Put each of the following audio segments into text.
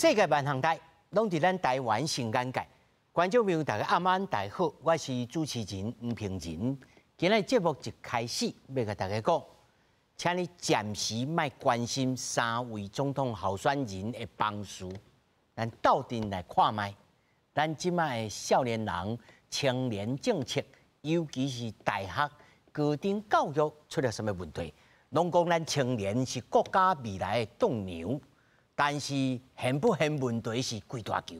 世界萬項代，攏佇咱台灣新眼界。觀眾朋友，大家暗安，大家好，我是主持人吳平仁。今日節目一開始，欲共大家講，請你暫時莫關心三位總統候選人的幫輸，咱鬥陣來看覓。咱這擺的少年人、青年政策，尤其是大學、高等教育出了啥物問題？攏講咱青年是國家未來的棟梁，但是現不現問題是規大球。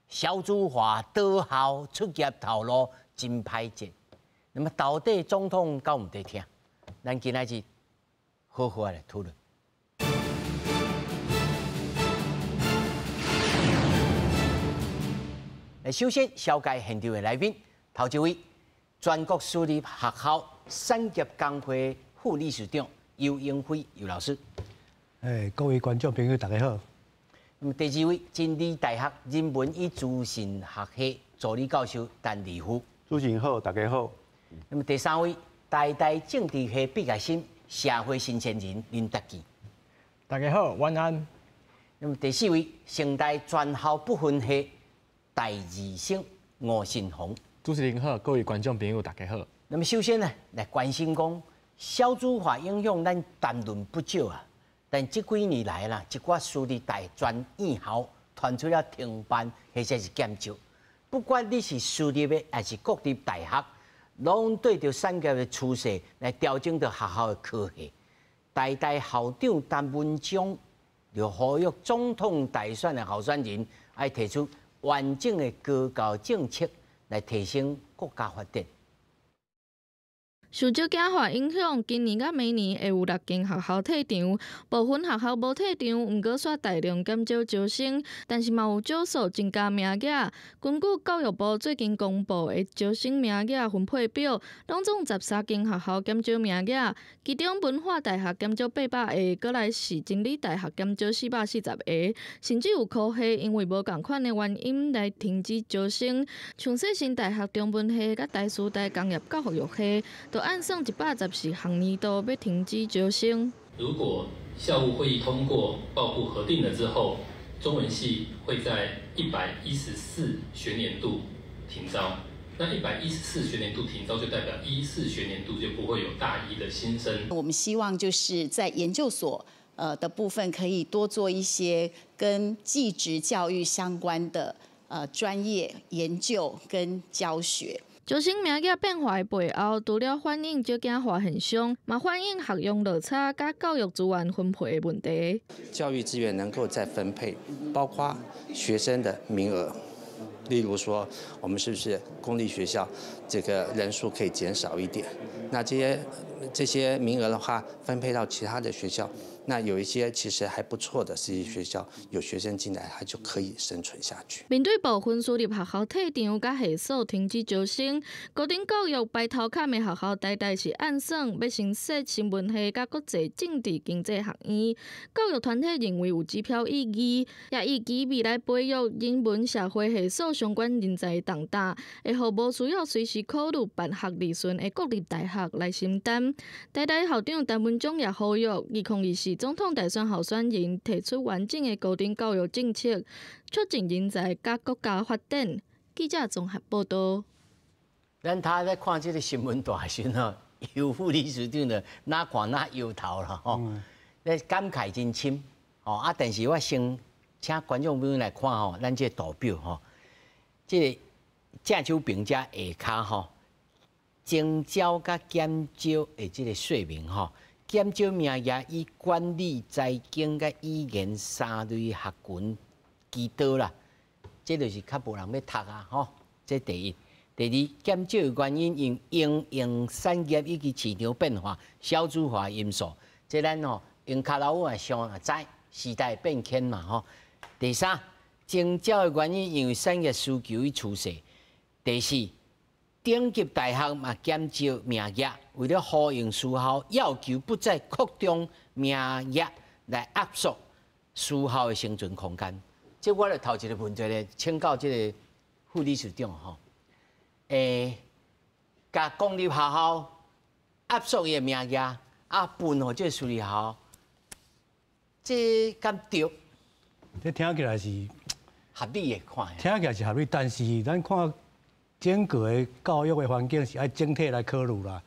少子化、倒校、出業頭路真歹踮。那麼到底總統敢有佇聽？咱今仔日好好來討論。首先，紹介現場的來賓，頭一位，全國私立學校產業工會副理事長游英輝游老師。哎，各位觀眾朋友，大家好。那麼第二位，真理大學人文與資訊學系助理教授陳立夫。主持人好，大家好。那麼第三位，台大政治系畢業生、社會新鮮人林達基。大家好，晚安。那麼第四位，成大專校不分系大二生吳新紅。主持人好，各位觀眾朋友，大家好。那麼首先呢，來關心講少子化影響，咱談論不少啊。但這幾年來啦，一寡私立大專院校傳出了停辦或者是減招。不管你是私立的還是國立大學，攏對著產業的趨勢來調整著學校的科系。台大校長陳文忠就呼籲總統大選的候選人，愛提出完整的高教政策來提升國家發展。受少子化影響，今年佮明年會有六間學校退場，部分學校無退場，毋過煞大量減少招生，但是嘛有少數增加名額。根據教育部最近公布的招生名額分配表，攏總13間學校減少名額，其中文化大學減少800個，閣來是真理大學減少440個，甚至有科系因為無仝款的原因來停止招生，像世新大學中文系佮台師大工業佮育系，都按算114學年度欲停止招生。如果校務會議通過報部核定了之後，中文系會在114學年度停招。那114學年度停招，就代表14學年度就不會有大一的新生。我們希望就是在研究所的部分，可以多做一些跟技職教育相關的專業研究跟教學。招生名額變化的背後，除了反映少子化現象，嘛反映學用落差佮教育資源分配的問題。教育資源能夠再分配，包括學生的名額，例如說，我們是不是公立學校這個人數可以減少一點？那這些名額的話，分配到其他的學校，那有一些其實還不錯的私立學校，有學生進來，他就可以生存下去。面對部分私立學校退場佮系所停止招生，高等教育排頭坎的學校，台大是按算欲新設新聞系佮國際政治經濟學院。教育團體認為有指標意義，也預期未來培育人文社會系所相關人才的重擔，會予無需要隨時考慮辦學利潤的國立大學來承擔。台大校長陳文忠也呼籲，2024總統大選候選人提出完整的高等教育政策，促進人才佮國家發展。記者綜合報道。咱他在看這個新聞大時吼，游副理事長就哪看哪搖頭啦吼，咧感慨真深吼啊！但是我先請觀眾朋友來看吼，咱這個圖表吼，這個正手邊遮下跤吼，增招佮減少的這個說明吼。減少名額以管理、財經佮語言三類學群居多啦，這就是較無人欲讀啊吼。這第一，第二，減少的原因因因應產業以及市場變化、少子化因素。這咱吼用跤頭趺想也知，時代變遷嘛吼。第三，增招的原因因為產業需求與趨勢。第四，頂級大學嘛減少名額，為了呼應私校要求不再擴張名額來壓縮私校的生存空間。這我就頭一個問題咧，請教這個副理事長吼，共公立學校壓縮伊的名額，啊分予這個私立學校，這敢對？這聽起來是合理的看。聽起來是合理，但是咱看整個的教育的環境是愛整體來考慮啦。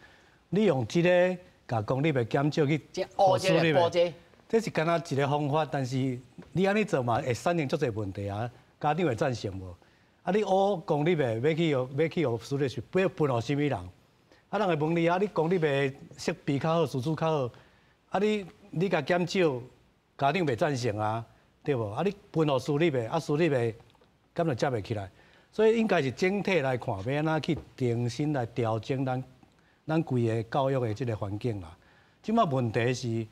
你用這个共公立的減少去私立的，這是敢若一個方法，但是你按呢做嘛會產生足濟問題啊。家長會贊成無？啊，你挖公立的欲去予欲去予私立是欲分予啥物人？啊，人會問你啊，你公立的設備較好，師資較好，啊你你共減少，家長袂贊成啊，對無？啊，你分予私立的，啊私立的敢就接袂起來？所以應該是整體來看，欲按怎去重新來調整咱咱規個教育的這个環境啦。這擺問題是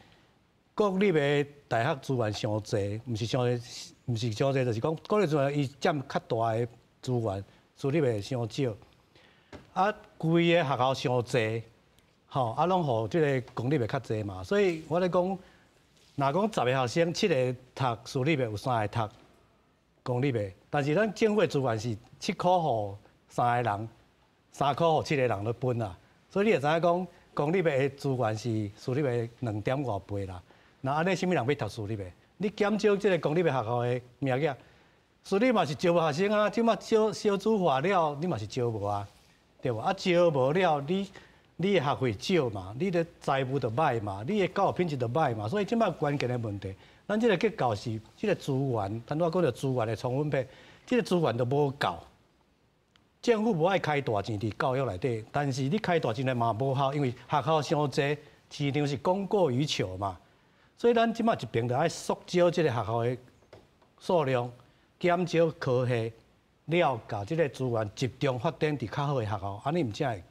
國立的大學資源傷濟，毋是傷濟，毋是傷濟，就是講國立資源伊佔較大的資源，私立的傷少。啊，規个學校傷濟，吼，啊，攏予這个公立的較濟嘛。所以我咧講，若講十个學生，七个讀私立的，有三个讀公立的。但是咱政府的資源是7箍予三个人，3箍予七个人咧分啦。所以你會知影講，公立的資源是私立的兩點外倍啦。那按呢，啥物人欲讀私立的？你減少這个公立的學校的名額，私立嘛是招無學生啊。這擺少少子化了，你嘛是招無啊，對無？啊，招無了，你你的學費少嘛，你的財務就䆀嘛，你的教育品質就䆀嘛。所以這擺關鍵的問題，咱這个結構是這个資源，頭拄仔講著資源的重分配，這个資源都無夠。政府無愛開大錢佇教育內底，但是你開大錢來嘛無效，因為學校傷濟，市場是供過於求嘛。所以咱這擺一邊就愛縮少這个學校的數量，減少科系，了共這个資源集中發展佇較好的學校，按呢毋才會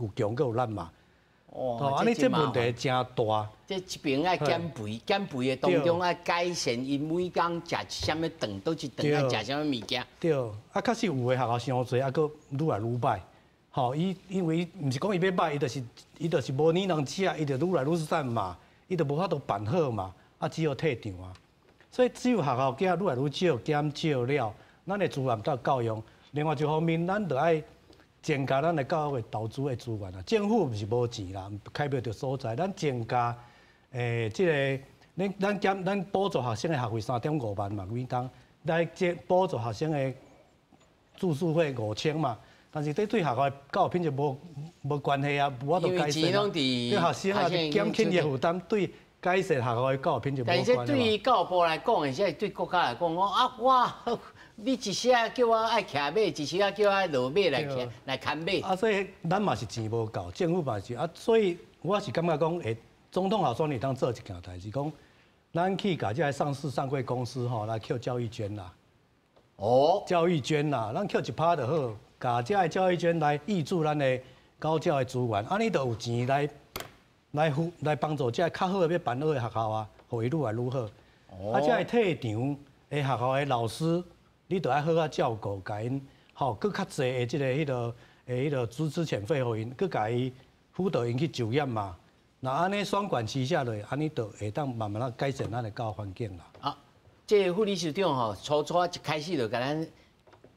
有強閣有力嘛。哦，按呢這問題誠大。這一邊愛減肥，減肥的當中愛改善𪜶每工食啥物頓，佗一頓愛食啥物物件。對，啊，確實有的學校傷濟，啊，閣愈來愈䆀。吼，伊因為毋是講伊欲䆀，伊就是伊就是無奶通食，伊就愈來愈散嘛，伊就無法度辦好嘛，啊，只好退場啊。所以只有學校囝愈來愈少，減少了，咱的資源才夠用。另外一方面，咱就愛增加咱的教育的投資的資源啊。政府毋是無錢啦，開袂著所在，咱增加這个，咱咱減咱補助學生的學費3.5萬嘛，每冬來這補助學生的住宿費5000嘛。但是這對學校的教育品質無無關係啊，無法度改善。對學生啊，減輕伊的負擔，對改善學校的教育品質無關。但是對於教育部來講，而且對國家來講，我啊我，你一時仔叫我愛騎馬，一時仔叫我愛落馬來騎來牽馬。啊，所以咱嘛是錢無夠，政府嘛是啊，所以我是感覺講，欸，總統候選人當做一件代誌，講咱去共這个上市上櫃公司吼來扣教育捐啦。哦，教育捐啦，咱扣1%就好，共這个教育捐來挹注咱的高教的資源，按呢就有錢來來付來幫助這个較好的欲辦好的學校啊，予伊愈來愈好。啊，這个退場的學校的老師，你就愛好好照顧，共𪜶吼，閣較濟的這个彼个的彼个資資遣費予𪜶，閣共伊輔導𪜶去就業嘛。若按呢雙管齊下落，按呢就會當慢慢仔改善咱的教育環境啦。啊，這个副理事長吼，初初一開始就共咱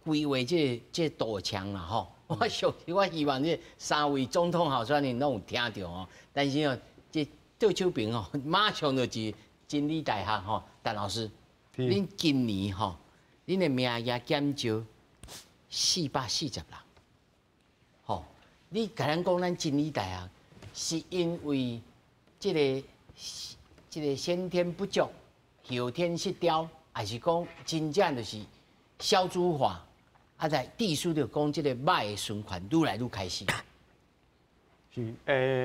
規劃這這堵牆啦吼。我相信我希望這三位總統候選人攏有聽著吼。但是哦，這倒手邊吼，馬上就是真理大學吼，陳老師，恁今年吼，恁的名額減少440人，吼，你共咱講咱真理大學是因為這个這个先天不足、後天失調，還是講真正就是少子化？啊，在地書就講這个䆀的循環愈來愈開始。是，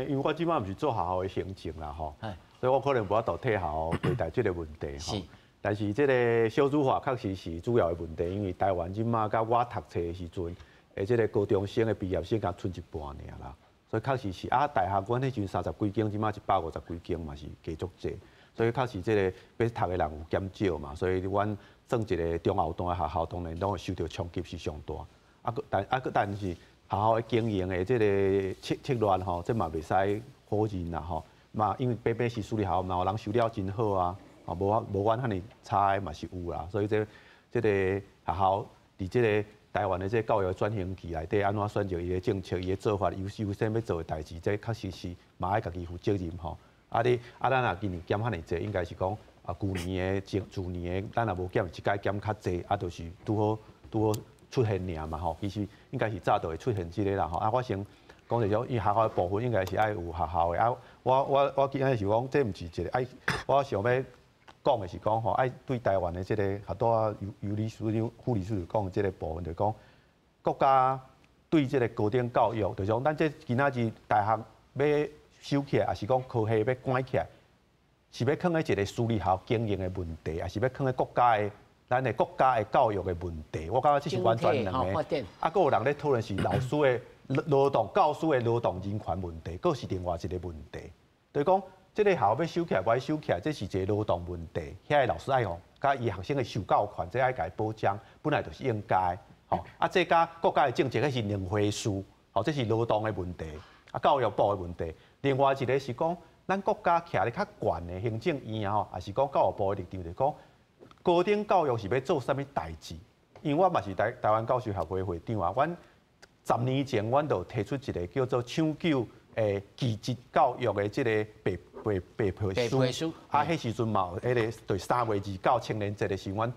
因為我這擺毋是做學校的行政啦，吼，所以我可能無法度替學校回答這个問題，吼。但是這个少子化確實是主要的問題，因為台灣這擺佮我讀冊的時陣，這个高中生的畢業生才賰一半爾啦，所以確實是啊，大學阮彼陣30幾間，這擺150幾間嘛是加足濟，所以確實這个欲讀的人有減少嘛，所以阮算一个中後段的學校，當然攏會受著衝擊是上大。啊，閣但啊閣但是學校的經營的這个策策略吼，這嘛袂使否認啦吼。嘛，因為平平是私立學校嘛，有人修了真好啊，啊，無無阮遐爾差的嘛是有啦。所以這這个學校佇這个台灣的這個教育轉型期內底，按怎選擇伊的政策、伊的做法，優優先欲做的代誌，這確實是嘛愛家己負責任吼。啊，你啊，咱若今年減遐爾濟，應該是講啊，舊年的前舊年的，咱也無減，一擺減較濟，啊，就是拄好拄好出現爾嘛吼。其實應該是早就會出現這個啦吼。啊，我先講一下，伊學校的部分應該是愛有學校的。啊，我今日是講，這毋是一個愛，我想欲講的是講吼，愛對台灣的這個，較拄仔尤理事長、副理事長講的這個部分，就講國家對這個高等教育，就是講咱這今仔日大學欲收起來，抑是講科系欲關起來，是欲囥佇一個私立學校經營的問題，抑是欲囥佇國家的咱的國家的教育的問題？我感覺這是完全兩個。啊，閣有人咧討論是老師的勞動、教師的勞動人權問題，閣是另外一個問題。就是講，這個學校欲收起來，無愛收起來，這是一個勞動問題。遐个老師愛予佮伊學生的受教權，這愛共伊保障，本來就是應該。吼，啊，這佮國家的政策彼是兩回事。吼，這是勞動的問題，啊，教育部的問題。另外一個是講，咱國家徛咧較懸的行政院吼，抑是講教育部的立場，就是講高等教育是欲做啥物代誌？因為我嘛是台灣教授協會會長啊，阮10年前阮就提出一個叫做搶救的技職教育的這個白皮書，啊，彼時陣嘛有彼個對3月29青年節的時陣，阮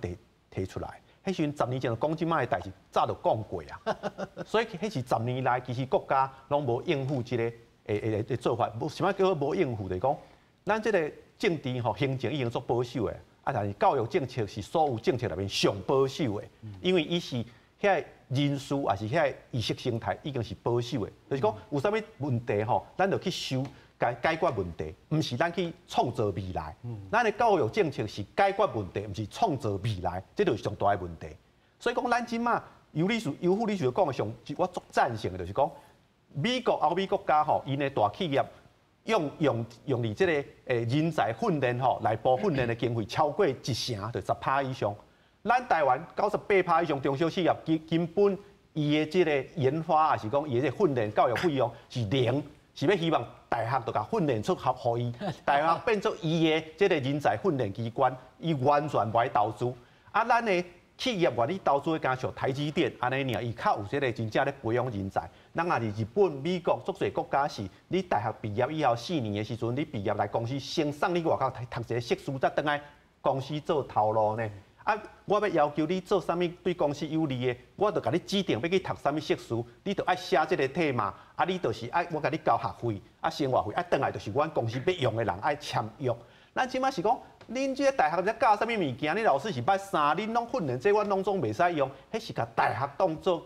提出來。彼時陣十年前就講這擺的代誌，早就講過啊。所以彼是十年來，其實國家攏無應付這個的做法。無啥物叫做無應付？就是講，咱這個政治吼行政已經足保守的，啊，但是教育政策是所有政策內面上保守的，因為伊是遐人事，抑是遐意識形態已經是保守的，就是講有啥物問題吼，咱就去修解決問題，毋是咱去創造未來。咱的教育政策是解決問題，毋是創造未來，這就是上大的問題。所以講，咱這馬尤理事、尤副理事講的上，我足贊成的，就是講美國、歐美國家吼，𪜶的大企業用佇這個人才訓練吼，內部訓練的經費超過一成，就10%以上。咱台灣98%以上中小企業根本伊的這個研發，抑是講伊的這個訓練教育費用是零，是欲希望大學就共訓練出予伊，大學變做伊的這個人才訓練機關，伊完全無愛投資。啊，咱的企業願意投資的，敢像台積電按呢爾，伊較有這個真正咧培養人才。咱若是日本、美國，足濟國家是，你大學畢業以後4年的時陣，你畢業來公司先送你外口讀一個碩士，才轉來公司做頭路呢。啊，我欲要求你做啥物對公司有利的，我就共你指定欲去讀啥物碩士，你就愛寫這個題目，啊，你就是愛我共你交學費，啊，生活費，啊，轉來就是阮公司欲用的人愛簽約。咱這馬是講，恁這個大學咧教啥物物件？恁老師是捌啥？恁攏訓練這，阮攏總袂使用。彼是共大學當做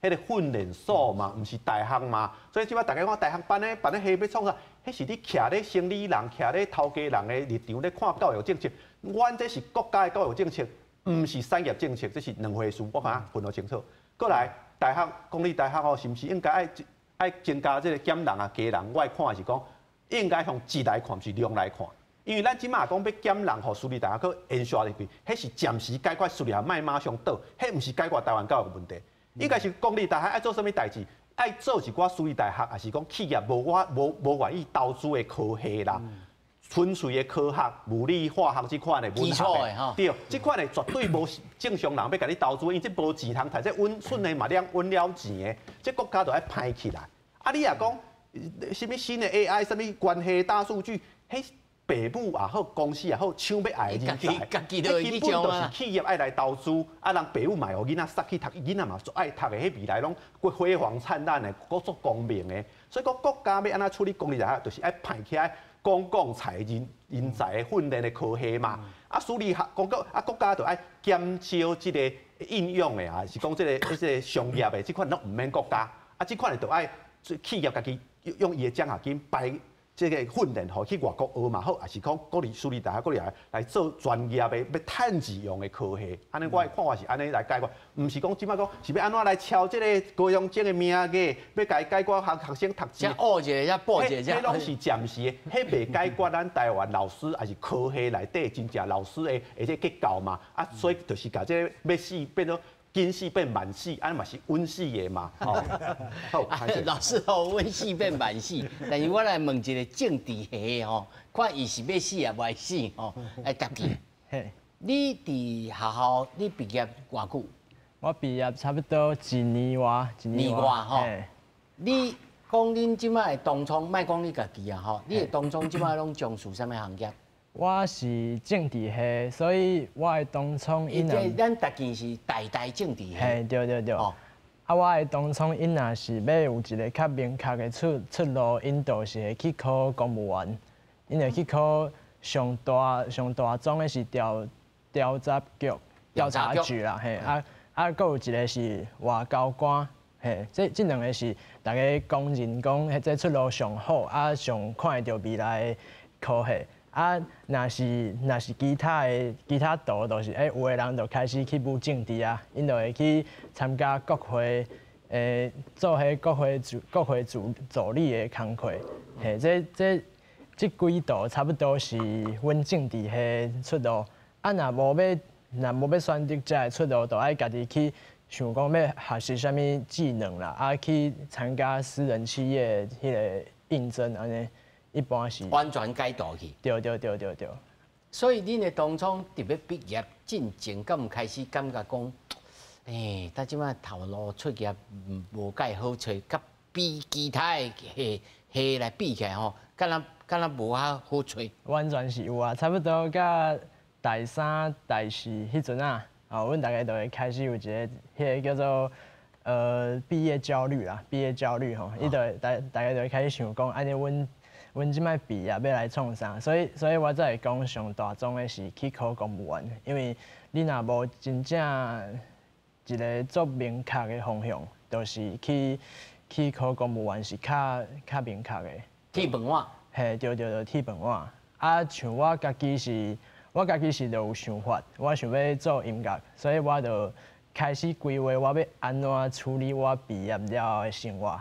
彼個訓練所嘛，毋是大學嘛。所以這馬大家講大學辦咧辦咧系欲創啥？彼是你徛咧生理人、徛咧頭家人的立場咧看教育政策。阮這是國家的教育政策，毋是產業政策，這是兩回事。我感覺分予清楚。過來，大學公立大學吼，是毋是應該愛愛增加這個減人啊加人？我看是講應該從質來看，毋是量來看。因為咱這馬講欲減人，予私立大學閣延續入去，彼是暫時解決私立學校莫馬上倒，彼毋是解決台灣教育問題。應該是公立大學愛做啥物代誌？愛做一寡私立大學，抑是講企業無願意投資的科系啦，純粹的科學、物理、化學這款的文學的，對，這款的絕對無正常人欲共你投資，因為這無錢通讀，這穩訓練嘛兩穩了錢的，這國家就愛歹起來。啊，你若講啥物新的 AI，啥物關係大數據，彼爸母也好，公司也好，搶欲愛的人才，彼根本就是企業愛來投資，啊，人爸母嘛予囡仔塞去讀，囡仔嘛足愛讀的，彼未來攏閣輝煌燦爛的，閣足光明的。所以講國家欲按怎處理公立大學，就是愛派起來公共財人才的訓練的科系嘛。啊，私立學公國啊，國家就愛減少這個應用的啊，是講這個商業的這款攏毋免國家，啊，這款的就愛企業家己用伊的獎學金排這個訓練，予去外國學嘛好，抑是講國立私立大學國立來做專業的欲趁錢用的科系，按呢我的看法是按呢來解決，毋是講這馬講是欲按怎來抄這個高雄中的名額，欲共伊解決學生讀錢。學一个，補一个，彼攏是暫時的，彼袂解決咱台灣老師抑是科系內底真正老師的這結構嘛，啊，所以就是共這個欲死變做緊死變慢死，按呢嘛是穩死的嘛。好，老師哦，穩死變慢死，但是我來問一個政治系吼，看伊是欲死抑袂死吼，來答句。你佇學校你畢業偌久？我畢業差不多一年外，一年外吼。你講恁這馬的東涌，莫講你家己啊吼，你的東涌這馬攏從事啥物行業？我是政治系，所以我的當初伊這咱逐間是台大政治系。嘿，對對對。啊，我的當初𪜶若是欲有一個較明確的出路，𪜶就是會去考公務員，𪜶會去考上大上大宗的是調查局調查局啦，嘿，啊，閣有一個是外交官，嘿，這兩個是大家公認講，彼這出路上好，啊，上看會著未來的科系。啊，若是其他途，就是有的人就開始去舞政治啊，𪜶就會去參加國會，做彼國會助理的工課，嘿，這幾道差不多是阮政治系出路。啊，若無欲選擇這个出路，就愛家己去想講欲學習啥物技能啦，啊，去參加私人企業彼个應徵按呢。一般是完全改道去。對對對對對。所以恁的當初佇欲畢業進前，敢有開始感覺講，欸，這擺頭路出業無蓋好揣，佮比其他的系系來比起來吼，敢若無遐好揣。完全是有啊，差不多到大三、大四彼陣啊，哦，阮大家就會開始有一个彼个叫做畢業焦慮啦，畢業焦慮吼，伊就會大家就會開始想講，按呢阮這擺畢業欲來創啥？所以我才會講上大宗的是去考公務員，因為你若無真正一个足明確的方向，就是去考公務員是較明確的。鐵飯碗。嘿，對對對，鐵飯碗。啊，像我家己是就有想法，我想欲做音樂，所以我就開始規劃我欲按怎處理我畢業了後的生活。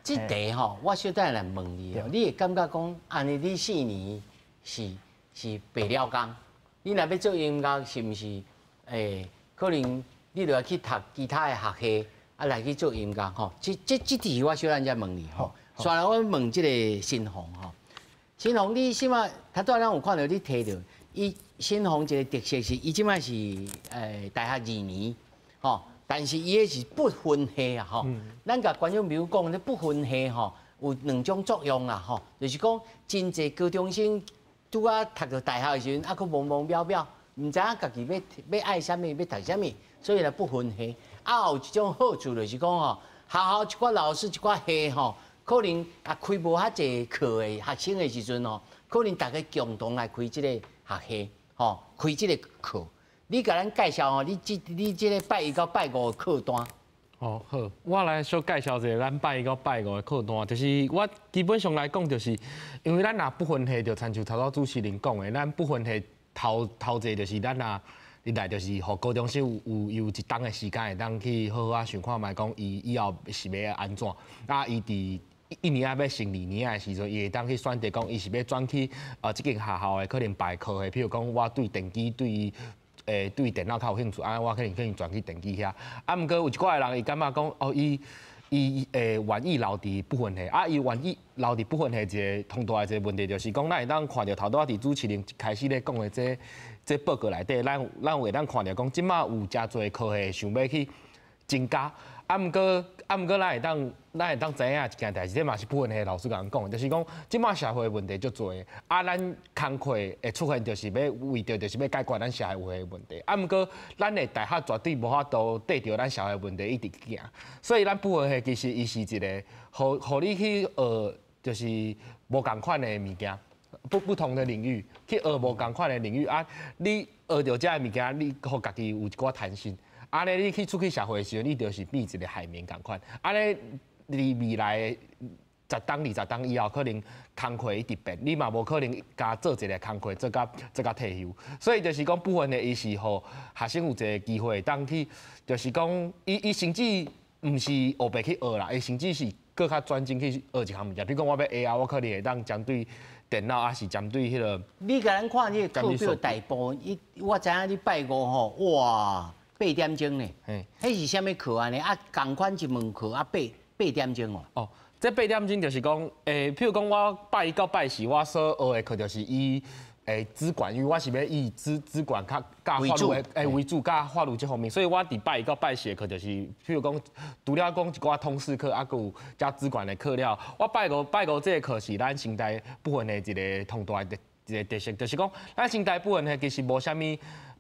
這題吼，我小等來問你，你會感覺講，按呢你4年是白了工？你若欲做音樂，是毋是？可能你就欲去讀其他的學系，啊來去做音樂吼。這題我小等才問你吼。煞來我問這个新鴻吼，新鴻你這擺頭拄仔咱有看著你提著，伊新鴻一个特色是，伊這擺是大學2年吼。但是伊彼是不分系啊，吼！咱共觀眾朋友講，這不分系吼，有兩種作用啦，吼，就是講真濟高中生拄仔讀著大學的時陣，猶閣茫茫渺渺，毋知影家己欲愛啥物，欲讀啥物，所以來不分系。啊，有一種好處就是講吼，學校一寡老師一寡系吼，可能啊開無遐濟課的學生的時陣吼，可能大家共同來開這个學系，吼，開這个課。你共咱介紹吼，你這个拜一到拜五的課單。哦，好，我來小介紹一下咱拜一到拜五的課單，就是我基本上來講，就是因為咱若不分系，就親像頭拄主持人講的，咱不分系頭頭一个就是咱若入來就是予高中生有一冬的時間會當去好好仔想看覓，講伊以後是欲按怎，啊，伊佇一年仔欲升二年仔的時陣，伊會當去選擇講，伊是欲轉去這間學校的可能別科的，譬如講我對電機對電腦較有興趣，啊，我可能轉去電機遐。啊，毋過有一寡的人，伊感覺講，哦，伊願意留佇不分系，啊，伊願意留佇不分系一个通大的一个問題，就是講，咱會當看著頭拄仔佇主持人一開始咧講的這報告內底，咱有會當看著講，這擺有誠濟科系想欲去增加。啊，毋過，咱會當知影一件代誌，這嘛是不分系老師共咱講，就是講，這擺社會問題足濟，啊，咱工課會出現，就是欲為著，就是欲解決咱社會的問題。啊，毋過，咱的大學絕對無法度綴著咱社會問題一直行，所以咱不分系其實伊是一个，予你去學，就是無仝款的物件，不同的領域去學無仝款的領域啊，你學著這个物件，你予家己有一寡彈性。按呢，你去出去社會的時陣，你就是變一个海綿仝款。按呢，佇未來十冬、20冬以後，可能工課一直變，你嘛無可能共做一个工課做甲退休。所以就是講，部分的伊是予學生有一个機會當去，就是講，伊甚至毋是烏白去學啦，伊甚至是閣較專精去學一項物件。比如講，我欲 AI，我可能會當針對電腦，抑是針對彼个。你共咱看你的課表大部分，我知影你拜五吼，哇！8點鐘呢？彼是啥物課按呢？啊，仝款一門課啊，八點鐘哦。哦，這八點鐘就是講，譬如講我拜一到拜四，我所學的課就是以資管，因為我是欲以資管較佮法律的為主，佮法律這方面，所以我佇拜一到拜四的課就是，譬如講，除了講一寡通識課，啊，閣有加資管的課了，我拜五這个課是咱成大部分的一个通大的。一个特色，就是講咱清大不分系其實無啥物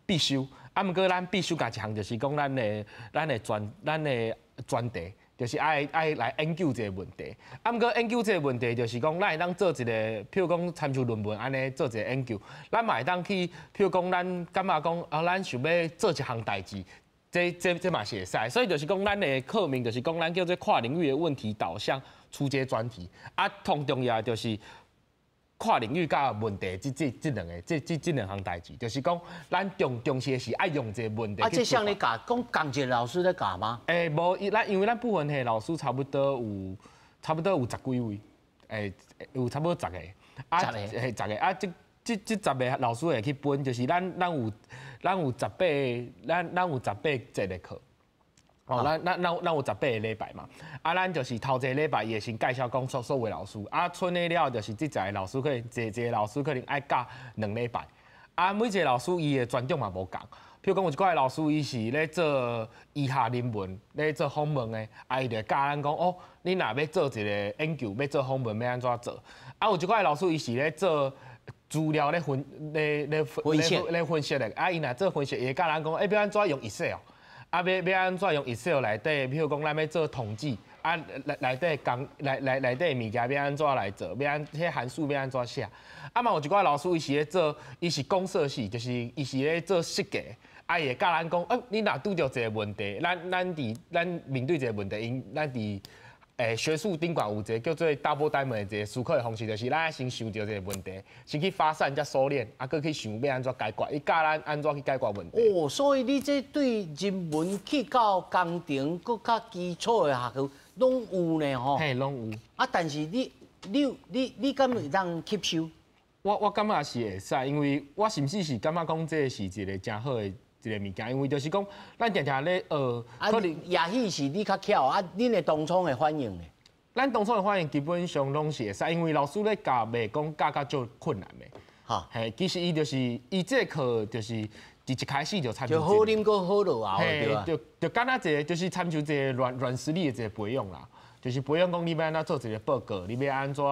必修，啊，毋過咱必修共一項就是講咱的專題，就是愛來研究這個問題。啊，毋過研究這個問題就是講，咱會當做一個，譬如講參像論文按呢做一個研究，咱嘛會當去，譬如講咱感覺講啊，咱想欲做一項代誌。這嘛是會使，所以就是講，咱的課名就是講，咱叫做跨領域的問題導向出階專題。啊，同重要就是跨領域佮問題這兩个這兩項代誌，就是講咱重視的是愛用這個問題。啊，這啥人教，講仝一个老師咧教嗎？欸，無，咱因為咱部分系老師差不多有十幾位，欸，有差不多十個。啊，嘿，十個啊，這十个老師會去分，就是咱有十八節的課。哦，咱有18個禮拜嘛，啊，咱就是頭一個禮拜，伊會先介紹講所有老師，啊，賰的了就是這十个老師可能一個老師可能愛教2禮拜，啊，每一個老師伊的專長嘛無仝，譬如講有一寡老師伊是咧做醫學人文，咧做訪問的，啊，伊就教咱講哦，你若欲做一个研究，欲做訪問，欲按怎做？啊，有一寡老師伊是咧做資料咧分析咧分析的，啊，伊若做分析，伊會教咱講，欸，欲按怎用 Excel，啊，欲按怎用 Excel 內底，譬如講咱欲做統計，啊，內底工內底物件欲按怎來做，欲按彼函數欲按怎寫。啊嘛有一寡老師伊是咧做，伊是工設系，就是伊是咧做設計，啊，伊會教咱講，欸，你若拄著一个問題，咱面對一个問題，𪜶咱佇學術頂懸有一个叫做 double diamond 的一个思考的方式，就是咱愛先想著這个問題，先去發散才收斂，啊，閣去想欲按怎解決。伊教咱按怎去解決問題。哦，所以你這對人文去到工程，閣較基礎的學校攏有呢吼。嘿，攏有。啊，但是你敢會當吸收？我感覺是會使，因為我甚至是感覺講這是一個誠好的一個物件，因為就是講，咱定定咧學，可能也許是你較巧，啊，恁的同窗的反應呢？咱同窗的反應基本上攏是會使，因為老師咧教袂講教較足困難的。嘿，其實伊就是伊這課就是佇一開始就參就好啉閣好落喉，對吧？就敢若一个就是參像一个軟實力的一個培養啦，就是培養講你欲按怎做一个報告，你欲按怎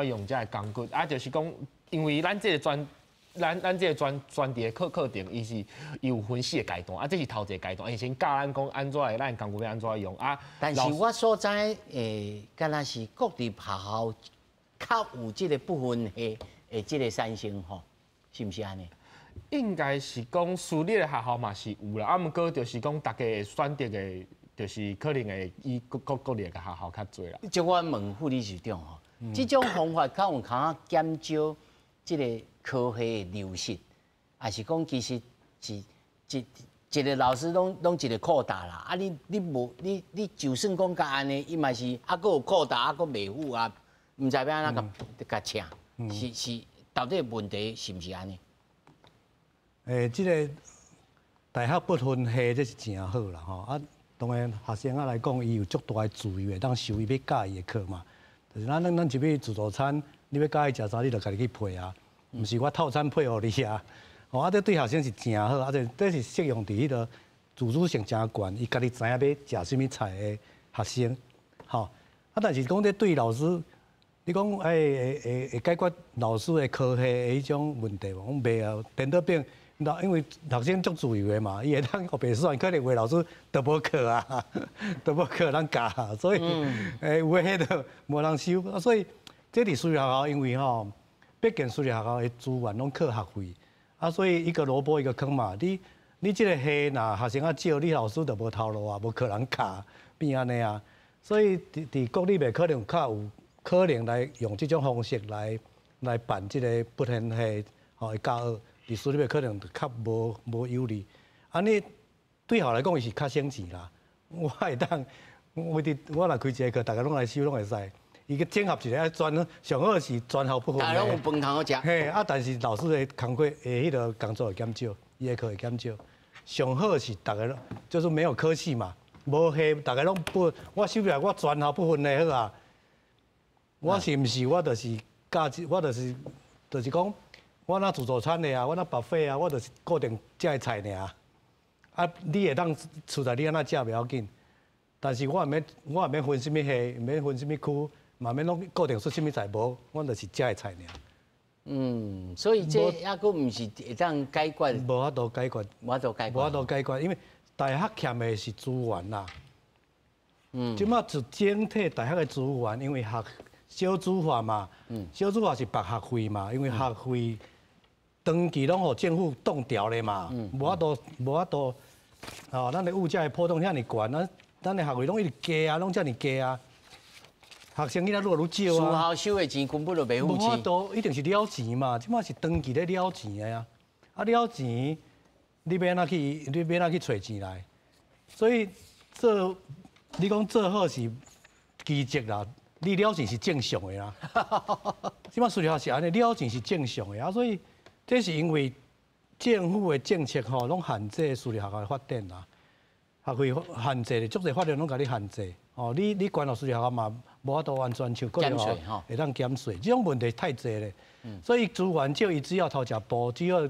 用這个工具，啊，就是講，因為咱這个專。咱這个專題的課程，伊是伊有分四个階段，啊，這是頭一个階段，伊先教咱講按怎的，咱工具欲按怎用啊。但是我所知，欸，敢若是國立學校較有這个不分系的這个產生吼，是毋是按呢？應該是講私立的學校嘛是有啦，啊，毋過就是講大家會選擇的，就是可能會以國立的學校較濟啦。這我問副理事長吼，這種方法較有通減少這个科系的流失，還是講其實是一個老師攏一個擴大啦？啊你，你無你你就算講共按呢，伊嘛是啊，閣有擴大啊，閣袂赴啊，毋知欲按怎共請，是到底問題是毋是按呢？欸，這个大學不分系，這是誠好啦吼。啊，當然學生仔來講，伊有足大的自由會當修伊欲佮意的課嘛。就是咱入去自助餐，你欲佮意食啥，你就家己去配啊。毋是我套餐配予你啊，吼啊！這對學生是誠好，啊，這是適用佇彼个自主性誠懸，伊家己知影欲食啥物菜的學生，吼啊！但是講這對老師，你講欸會解決老師的科系的彼種問題無？講袂啊，顛倒變，因為學生足自由的嘛，伊會當烏白選，可能有的老師都無課啊，都無課通教，所以欸有的彼就無人修，所以這佇私立學校，因為吼。畢竟私立學校的資源攏靠學費，啊，所以一個蘿蔔一個坑嘛。你這个系若學生較少，你老師就無頭路啊，無可能教變按呢啊。所以佇國立袂可能較有可能來用這種方式來辦這个不分系吼的教學，佇私立的可能就較無有利。按呢對校來講，伊是較省錢啦。我會當，我佇我若開一个課，逐个攏來修攏會使。伊閣整合一个專，上好是全校不分。大家攏有飯通好食。嘿，啊，但是老師的工課的彼个工作會減少，伊的課會減少。上好是逐个就是沒有科系嘛，無系，逐个攏不，我收來我全校不分的好啊。我是毋是我就是教，我就是講，我若自助餐的啊，我若 buffet 啊，我就是固定食的菜爾。啊，你會當厝內你按怎食袂要緊，但是我毋免分啥物系，毋免分啥物區。嘛免攏固定出啥物菜無，阮就是食的菜爾。嗯，所以這猶閣毋是會當解決，無法度解決，無法度解決，無法度解決，因為大學欠的是資源啦。這馬就整體大學的資源，因為學少子化嘛，少子化是拔學費嘛，因為學費長期攏予政府擋掉咧嘛，無法度無法度，哦，咱的物價的波動遐爾懸，咱的學費攏一直加啊，攏遮爾加啊。學生囡仔愈來愈少啊，學校收的錢根本就袂付錢。無法度，一定是了錢嘛，這馬是長期咧了錢的啊。啊了錢，你欲按怎去？你欲按怎去揣錢來？所以做你講做好是奇蹟啦，你了錢是正常的啦。這馬私立學校是按呢，了錢是正常的啊，所以這是因為政府的政策吼，攏限制私立學校的發展啦。學費限制，足濟法律攏共你限制。哦，你關予私立學校嘛，無法度完全像國立學校會當減稅，這種問題太濟咧。所以資源少，伊只要頭一步，只要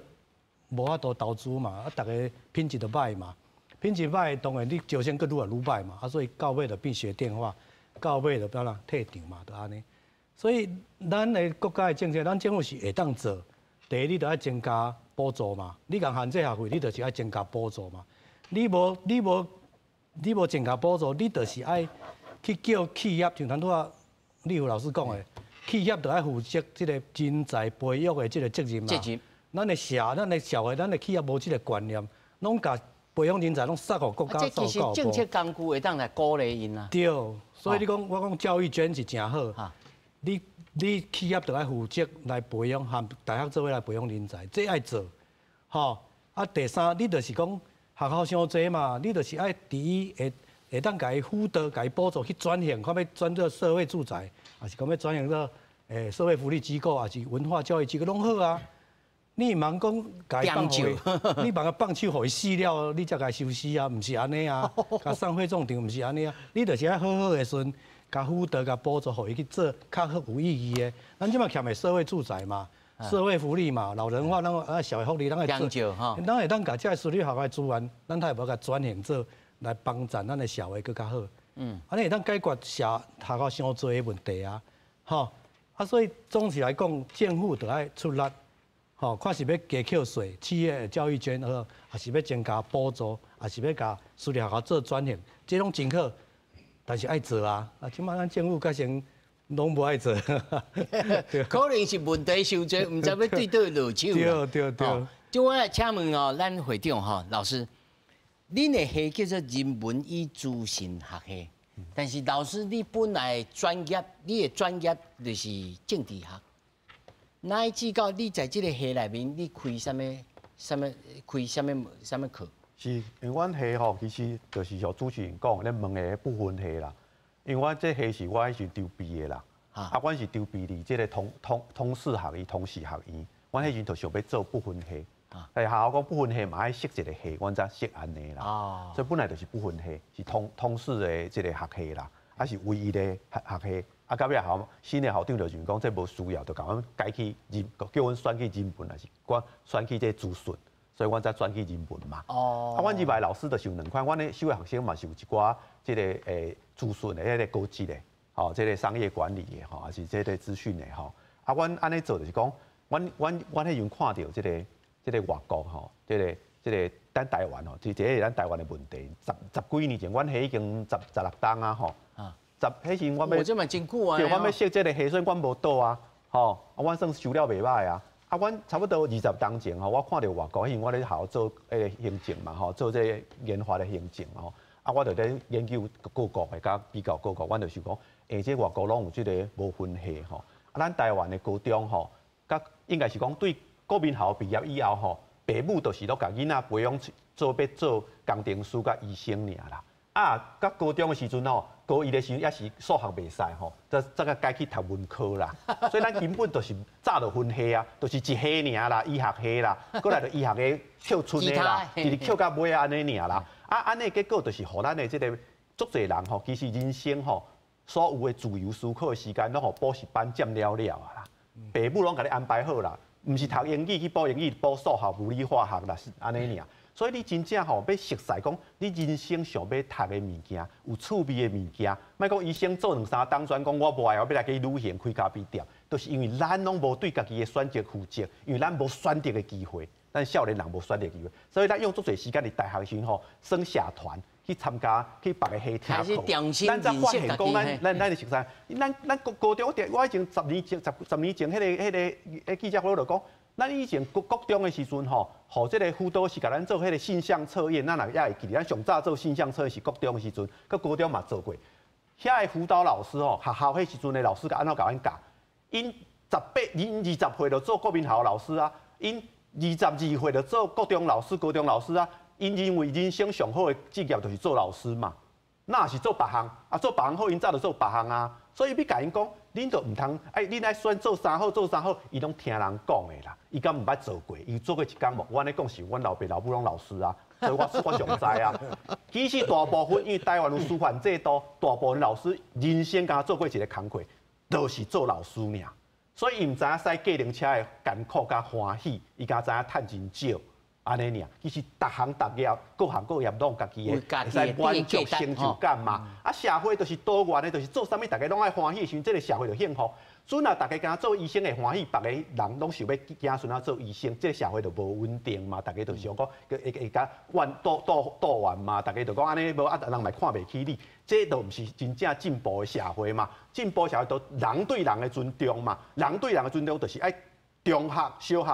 無法度投資嘛，啊，逐个品質就歹嘛，品質歹，當然你招生閣愈來愈歹嘛，啊，所以到尾就變學電化，到尾就變怎退場嘛，就按呢。所以咱的國家的政策，咱政府是會當做。第一，你就愛增加補助嘛，你共限制學費，你就是愛增加補助嘛。你無增加補助，你就是愛去叫企業，像頭拄仔立夫老師講的，企業就愛負責這個人才培育的這個責任嘛。責任。咱的社會，咱的企業無這個觀念，攏共培養人才攏塞予國家做這其實政策工具會當來鼓勵𪜶啊。對，所以你講我講教育捐是誠好。你企業就愛負責來培養，和大學做伙來培養人才，這愛做，吼。啊，第三，你就是講學校傷濟嘛，你就是愛佇伊會當共伊輔導、共伊補助去轉型，看欲轉做社會住宅，抑是講欲轉型做社會福利機構，抑是文化教育機構，攏好啊。你毋通講共伊放予伊，你茫共放手予伊死了，你才共伊收屍啊？毋是按呢啊，共送火葬場毋是按呢啊。你就是愛好好的時陣，共輔導、共補助，予伊去做較好有意義的。咱這馬欠的社會住宅嘛，社會福利嘛，老人化，咱啊社會福利，咱會做，咱會當共這个私立學校的資源，咱會無共轉型做來幫助咱的社會閣較好。按呢會當解決社學校傷濟的問題啊，吼啊，所以總是來講，政府就愛出力，吼，看是欲加扣稅，企業教育捐好，抑是欲增加補助，抑是欲共私立學校做轉型，這攏真好，但是愛做啊！啊，這馬咱政府較先攏無愛做，可能是問題傷濟，毋知欲對佗落手。對對對。就我來請問哦，咱會長吼，老師，恁的系叫做人文與資訊學系，但是老師你本來專業，你的專業就是政治學，乃至到你在這个系內面，你開啥物、啥物、開啥物、啥物課？是，因為阮系吼，其實就是像主持人講，咧問的不分系啦。因為阮這系是我彼時籌備的啦，啊，阮是籌備佇這个通識學院、通識學院，阮彼時就想欲做不分系，但是學校講不分系嘛愛設一個系，阮才設按呢啦。所以本來就是不分系，是通識的這个學系啦，啊是唯一的學系。啊，到尾校新的校長就是講這無需要，就共阮改去人，叫阮選去人文，還是阮選去這資訊，所以阮才轉去人文嘛。啊，阮入來老師就是有兩款，阮咧收的學生嘛是有一寡這个資訊的、彼个高級的，吼，這个商業管理的，吼，抑是這个資訊的，吼。啊，阮按呢做就是講，阮彼陣看著這个外國吼，這个咱台灣吼，這是咱台灣的問題。十幾年前，阮彼已經16冬啊，吼。十彼時阮欲，這嘛真久啊。對，阮欲設這个系，所以阮無倒啊，吼，啊，阮算收了袂䆀啊。啊，阮差不多20冬前吼，我看著外國，彼時我咧學校做彼个行政嘛，吼，做這个研發的行政吼。啊，我就咧研究各國的，佮比較各國，阮就想講，這外國攏有這个無分系吼。啊，咱台灣的高中吼，佮應該是講對國民校畢業以後吼，爸母就是攏共囡仔培養做欲做工程師佮醫生爾啦。啊，佮高中的時陣吼，高一的時陣猶是數學袂使吼，才閣改去讀文科啦。所以咱根本就是早就分系啊，就是一系爾啦，醫學系啦，閣來就醫學系跳出的啦，一直跳到尾按呢爾啦。啊，按呢結果就是予咱的這个足濟人吼，其實人生吼，所有的自由思考的時間，攏予補習班佔了了啊啦。爸母攏共你安排好啦，毋是讀英語去補英語，補數學、物理、化學啦，是按呢爾。所以你真正吼欲熟似講，你人生想欲讀的物件，有趣味的物件，莫講醫生做兩三冬轉講我無愛，我欲來去旅行開咖啡店，就是因為咱攏無對家己的選擇負責，因為咱無選擇的機會，咱少年人無選擇機會，所以咱用足濟時間佇大學時吼，耍社團去參加去別个系聽課，咱才發現講咱咱咱的熟似，咱咱高高中我以前10年前十年前彼個記者會我就講。咱以前國國中的時陣吼，予這個輔導師共咱做彼個性向測驗，咱若猶會記得，咱上早做性向測驗是國中的時陣，閣高中嘛做過。遐个輔導老師吼，學校彼時陣的老師按怎共阮教？𪜶18、𪜶20歲就做國民學校老師啊，𪜶22歲就做國中老師、高中老師啊。𪜶認為人生上好的職業就是做老師嘛。若是做別項，啊做別項好，𪜶早就做別項啊。所以欲共𪜶講，恁就毋通，哎，恁愛選做啥好做啥好，伊攏聽人講的啦，伊敢毋捌做過，伊做過一工無。我按呢講是阮老爸老母攏老師啊，所以我我上知啊。其實大部分因為台灣有師範制度，大部分老師人生敢若做過一个工課，就是做老師爾。所以伊毋知影駛計程車的艱苦佮歡喜，伊敢知影趁真少。按呢爾，其實逐行逐業、各行各業攏有家己的會使滿足成就感嘛。啊，社會就是多元的，就是做啥物大家攏愛歡喜的時陣，這個社會就幸福。陣若大家敢若做醫生會歡喜，別个人攏想欲子孫仔做醫生，這個社會就無穩定嘛。大家就想講，會會共怨妒妒妒怨嘛。大家就講按呢無啊，人嘛看袂起你，這都毋是真正進步的社會嘛。進步社會都人對人的尊重嘛，人對人的尊重就是愛中學、小學。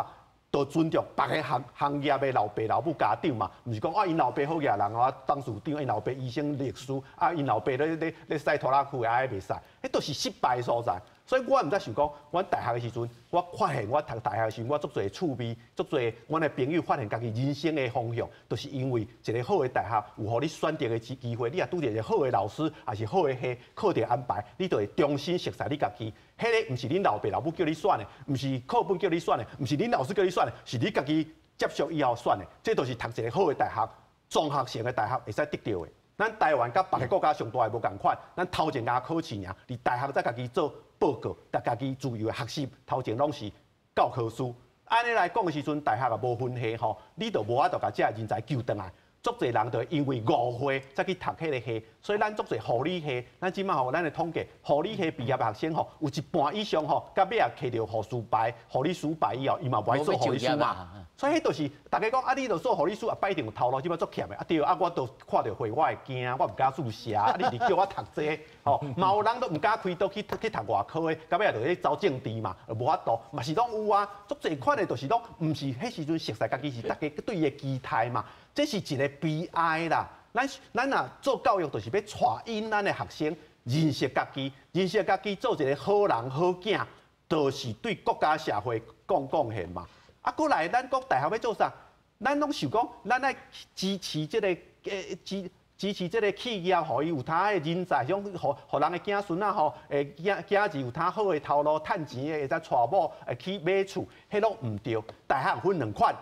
都尊重別个行行業的老爸老母家長嘛，毋是講啊，𪜶老爸好額人啊，董事長，𪜶老爸醫生律師，啊，𪜶老爸咧咧咧駛拖拉機的，啊，袂使，彼都是失敗的所在。所以我毋才想講，阮大學的時陣，我發現我讀大學的時陣，我足濟趣味，足濟阮的朋友發現家己人生的方向，就是因為一个好的大學有予你選擇的機機會，你若拄著一个好的老師，抑是好的系課程安排，你就會重新熟似你家己。彼个毋是恁老爸老母叫你選的，毋是課本叫你選的，毋是恁老師叫你選的，是你家己接觸以後選的。這就是讀一个好的大學，綜合性的大學會使得著的。咱台灣佮別个國家上大的無仝款，咱頭前共考試爾，佇大學才家己做報告，共家己自由的學習，頭前攏是教科書。按呢來講的時陣，大學也無分系吼，你就無法度共這个人才救轉來。足濟人就會因為誤會才去讀彼个系，所以咱足濟護理系，咱這馬吼，咱的統計，護理系畢業的學生吼，有一半以上吼，到尾也摕著護士牌、護理師牌以後，伊嘛無愛做護理師嘛。所以彼就是大家講啊，你著做護理師啊，擺一定有頭路，這馬足欠的。啊對，啊我都看著血我會驚，我毋敢注射。啊你是叫我讀這個，吼，嘛有人都毋敢開刀去去讀外科的，到尾也就去走政治嘛，無法度，嘛是攏有啊。足濟款的，就是攏毋是彼時陣熟似家己是大家對伊的期待嘛。這是一個悲哀啦！咱咱若做教育，就是欲帶引咱的學生認識家己，認識家己，做一個好人好囝，就是對國家社會貢貢獻嘛。啊，閣來，咱講大學欲做啥？咱攏想講，咱愛支持這個支支持這個企業，予伊有通的人才，種予予人的子孫仔吼，囝囝兒有通好的頭路，趁錢的會使娶某，會去買厝，彼攏毋對。大學分兩款，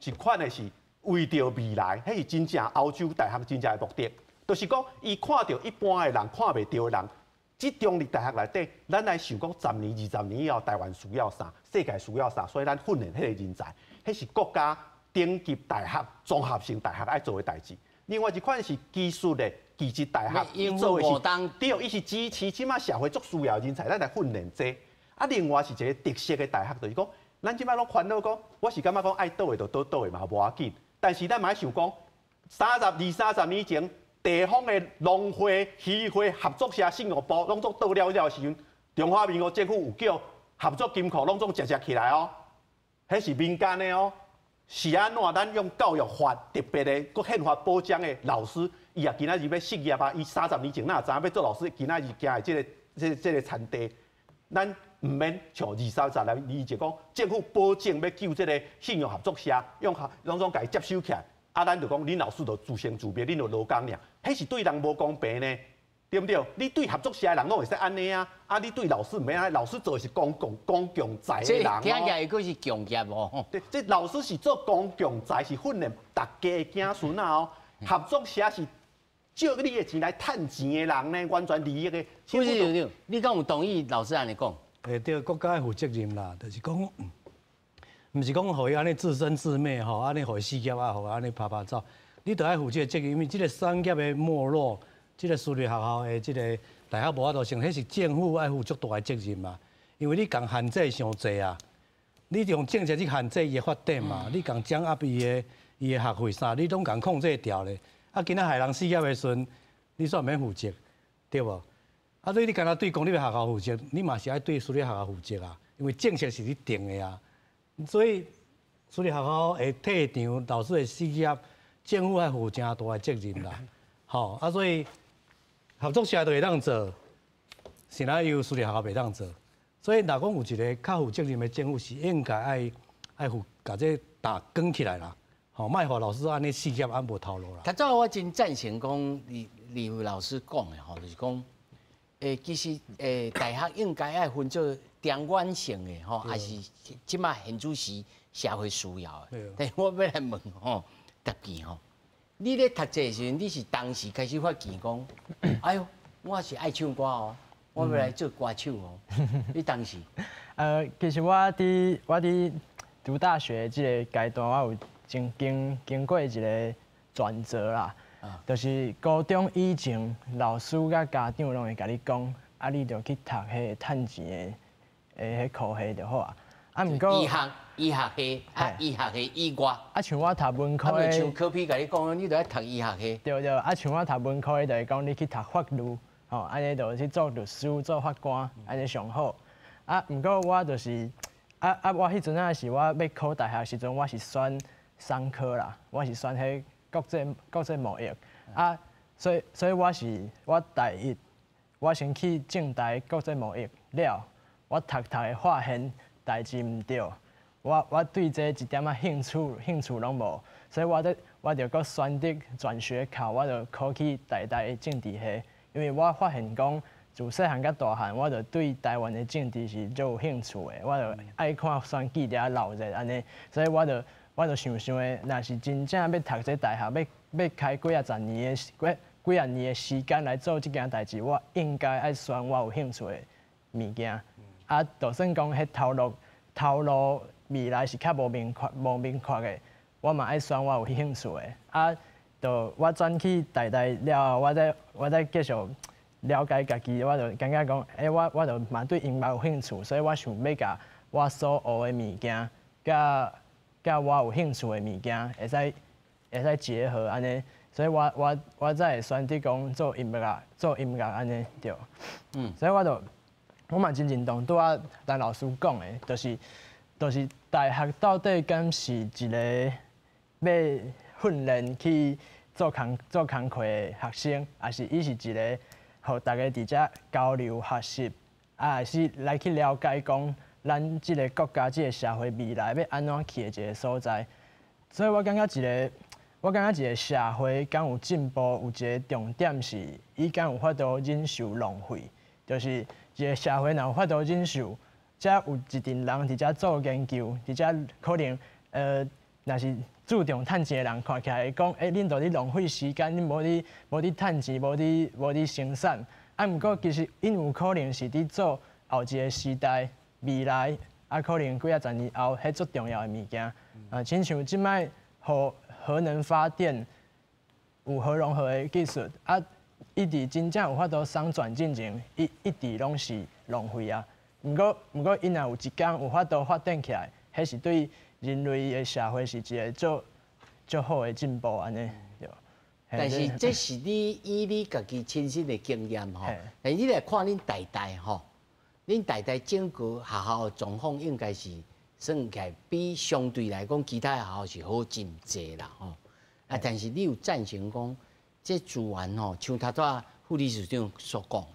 一款的是。為著未來，彼是真正歐洲大學真正的目的，就是講伊看著一般的人看袂著的人，這中壢大學內底，咱來想講十年、20年以後，台灣需要啥，世界需要啥，所以咱訓練彼個人才，彼是國家頂級大學、綜合性大學愛做的代誌。另外一款是技術的技職大學，伊做的是，對，伊是支持這馬社會足需要的人才，咱來訓練這個。啊，另外是一個特色的大學，就是講，咱這馬攏煩惱講，我是感覺講愛倒的就倒倒的嘛，無要緊。但是咱嘛愛想講，三十二三十年前，地方的農會、漁會合作社、信用部攏總倒了了的時陣，中華民國政府有叫合作金庫攏總齊齊起來哦，彼是民間的哦，是按怎？咱用教育法特別的，閣憲法保障的老師，伊也今仔日欲失業啊！伊三十年前哪會知影欲做老師？今仔日行佇這個、這個、這個田地，咱毋免像二三十年前講，政府保證欲救這个信用合作社，用攏總共伊接收起來，啊，咱就講恁老師就自生自滅，恁就勞工爾，彼是對人無公平呢，對毋對？你對合作社的人攏會使按呢啊，啊，你對老師毋免按呢，老師做的是公共公共財的人哦。這聽起來閣是共業哦。對，這老師是做公共財，是訓練大家的子孫仔哦。合作社是借你的錢來趁錢的人呢，完全利益的。副市長，你敢有同意老師按呢講？對，國家愛負責任啦，就是講，毋是講予伊按呢自生自滅吼，按呢予伊死業啊，予伊按呢拍拍走。你著愛負這個責任，因為這個產業的沒落，這個私立學校的這個大學無法度成，彼是政府愛負足大的責任嘛。因為你共限制傷濟啊，你用政策去限制伊的發展嘛，你共掌握伊的學費啥，你攏共控制牢咧。啊，今仔害人失業的時陣，你煞免負責，對無？啊，所以你干焦對公立學校負責，你嘛是愛對私立學校負責啊，因為政策是你定的啊。所以私立學校會退場，老師會失業，政府愛負誠大的責任啦。吼，啊，所以合作社都會當做，是哪有私立學校袂當做？所以若講有一個較負責任的政府，是應該愛負共這擔扛起來啦。吼，莫予老師按呢失業，按無頭路啦。較早我真贊成講李李老師講的吼，就是講，其實大學應該愛分做長遠性的吼，還是這馬現主時社會需要的。但是我欲來問吼，特別吼，你咧讀冊的時陣，你是當時開始發現講，哎喲，我是愛唱歌哦，我欲來做歌手哦。你當時？其實我佇讀大學這個階段，我有經過一個轉折啦。就是高中以前，老師佮家長攏會共你講，啊，你著去讀彼個趁錢的彼科系就好啊。啊，毋過醫學系啊，醫學系以外。啊，像我讀文科的，像柯 P 共你講，你著愛讀醫學系。對對，啊，像我讀文科的，就會講你去讀法律，吼，按呢就去做律師、做法官，按呢上好。啊，毋過我就是，啊，我彼陣仔是我欲考大學時陣，我是選商科啦，我是選彼國際貿易。啊，所以我是我大一，我先去政大國際貿易了，我讀讀會發現代誌毋對，我對這一點仔興趣攏無，所以我就閣選擇轉學考，我就考去台大政治系，因為我發現講自細漢到大漢，我就對台灣的政治是足有興趣的，我就愛看選記者鬧熱按呢，所以我就想想的，若是真正欲讀這大學，欲開幾仔十年的幾仔年的時間來做這件代誌，我應該愛選我有興趣的物件。啊，就算講彼頭路未來是較無明確的，我嘛愛選我有興趣的。啊，就我轉去台大了後，我再繼續了解家己，我就感覺講，欸，我就嘛對音樂有興趣，所以我想欲共我所學的物件，佮我有興趣的物件，會使結合按呢，所以我才會選擇講做音樂按呢對。所以我嘛真認同拄仔陳老師講的，就是大學到底敢是一個欲訓練去做工課的學生，抑是伊是一個予大家佇遮交流學習，啊，抑是來去了解講咱這個國家、這個社會未來欲按怎去的一個所在。所以我感覺一個，我感覺一個社會敢有進步，有一個重點是，伊敢有法度忍受浪費，就是一個社會若有法度忍受，遮有一陣人佇遮做研究，佇遮可能若是注重趁錢的人看起來會講，欸，恁都佇浪費時間，恁無佇趁錢，無佇生產。啊，毋過其實𪜶有可能是佇做後一個時代未來，啊，可能幾仔十年後，彼足重要的物件。啊，親像這擺核能發電有核融合的技術，啊，一直真正有法度商轉進前，伊一直攏是浪費啊。毋過，伊若有一工有法度發展起來，彼是對人類的社會是一個足好的進步按呢。對。但是這是你以你家己親身的經驗吼，但你來看恁台大吼，恁台大整個學校的狀況應該是算起來比相對來講其他學校是好真濟啦吼。啊，但是你有贊成講這資源吼，像頭拄仔副理事長所講，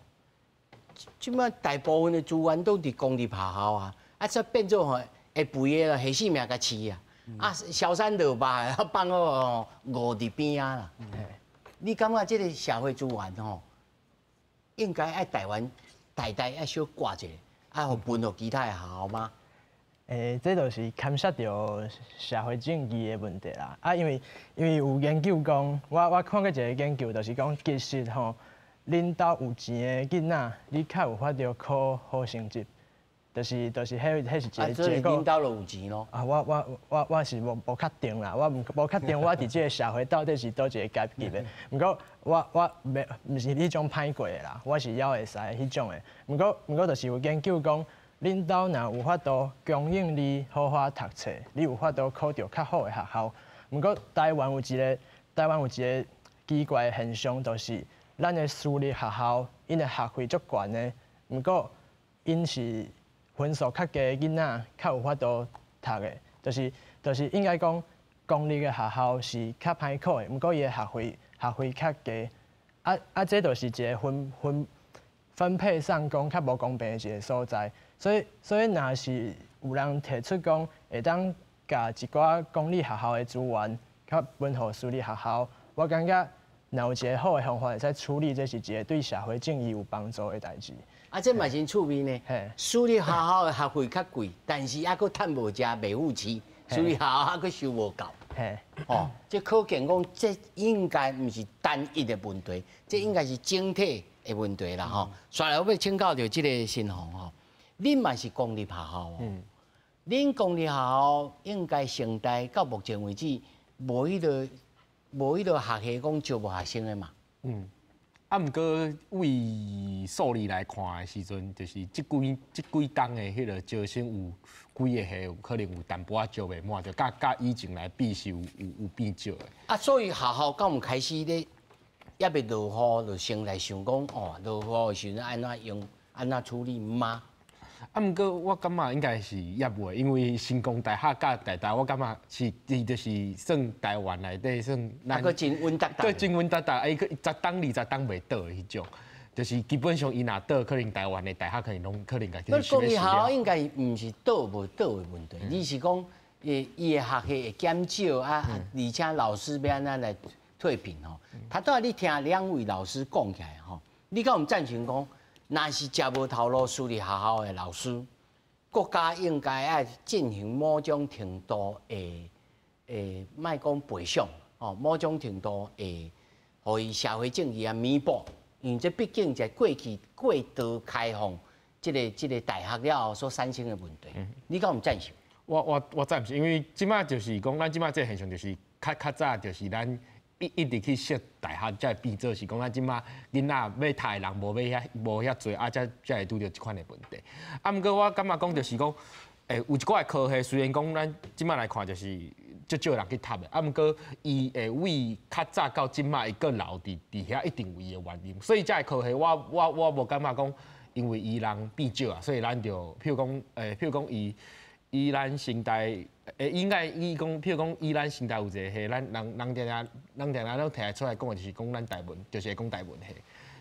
這擺大部分的資源都佇公立學校啊，啊，這變做吼會肥的啦，下性命共飼啊，啊，蕭山落肉放予餓佇邊仔啦。你感覺這個社會資源吼，應該愛台灣台大愛小掛一下，啊，予分予其他的學校嗎？欸，這就是牽涉著社會正義的問題啦。啊，因為有研究講，我看過一個研究，就是講其實吼，恁兜有錢的囡仔，你較有法度考好成績。就是彼是一个结果。恁兜就有錢咯。啊，我是無確定啦，我無確定我佇這個社會到底是佗一個階級的。毋過我袂毋是彼種歹過的啦，我是猶會使彼種的。毋過就是有研究講，恁兜若有法度供應你好好讀冊，你有法度考著較好的學校。毋過台灣有一個奇怪的現象，就是咱的私立學校，𪜶的學費足懸的，毋過𪜶是分數較低的囡仔較有法度讀的，就是應該講公立的學校是較歹考的，毋過伊的學費較低，啊，這就是一個分配上講較無公平的一個所在。所以若是有人提出講會當共一寡公立學校的資源較分予私立學校，我感覺若有一個好的方法會使處理，這是一個對社會正義有幫助的代誌。啊，這嘛真趣味呢。私立學校的學費較貴，但是猶閣趁無食，袂付錢。私立學校猶閣收無夠。哦，這可見講，這應該毋是單一的問題，這應該是整體的問題啦。吼，紲來我欲請教著這個新鴻吼，恁嘛是公立學校哦。恁公立學校應該成大到目前為止，無彼個學系講招無學生的嘛。啊，毋過為數字來看的時陣，就是這幾冬的彼個招生有幾個系有可能有淡薄仔招袂滿，就佮以前來比是有變少的。啊，所以學校敢有開始咧，猶未落雨就先來想講，哦，落雨的時陣按怎用，按怎處理嗎？啊，毋過我感覺應該是猶未，因為成功大學佮台大，我感覺是伊就是算台灣內底算咱。閣真穩當當。閣真穩當當，伊閣10冬20冬袂倒的彼種，就是基本上伊若倒，可能台灣的大學可能攏可能共。公立學校應該毋是倒無倒的問題，而是講伊的學系會減少啊，而且老師欲按怎來退聘吼。頭拄仔你聽兩位老師講起來吼，你敢有贊成講？若是食無頭路私立學校的老師，國家應該愛進行某種程度的，莫講賠償哦，某種程度的，予伊社會正義啊彌補，因為這畢竟在過去過度開放這個大學了後所產生的問題，你敢有贊成？我贊成，因為這擺就是講，咱這擺這個現象就是較早就是咱。一直去設大學，才會變做是講咱這馬囡仔欲讀的人無遐濟，啊，才會拄著這款的問題。啊，毋過我感覺講就是講，有一寡的科系雖然講咱這馬來看就是足少人去讀的，啊，毋過伊會為較早到這馬伊閣留佇遐，一定有伊的原因。所以這个科系我無感覺講，因為伊人變少啊，所以咱就譬如講伊咱成大。應該伊講，譬如講，伊咱成大有一個系，咱人定定攏提出來講的，就是講咱台文，就是會講台文系，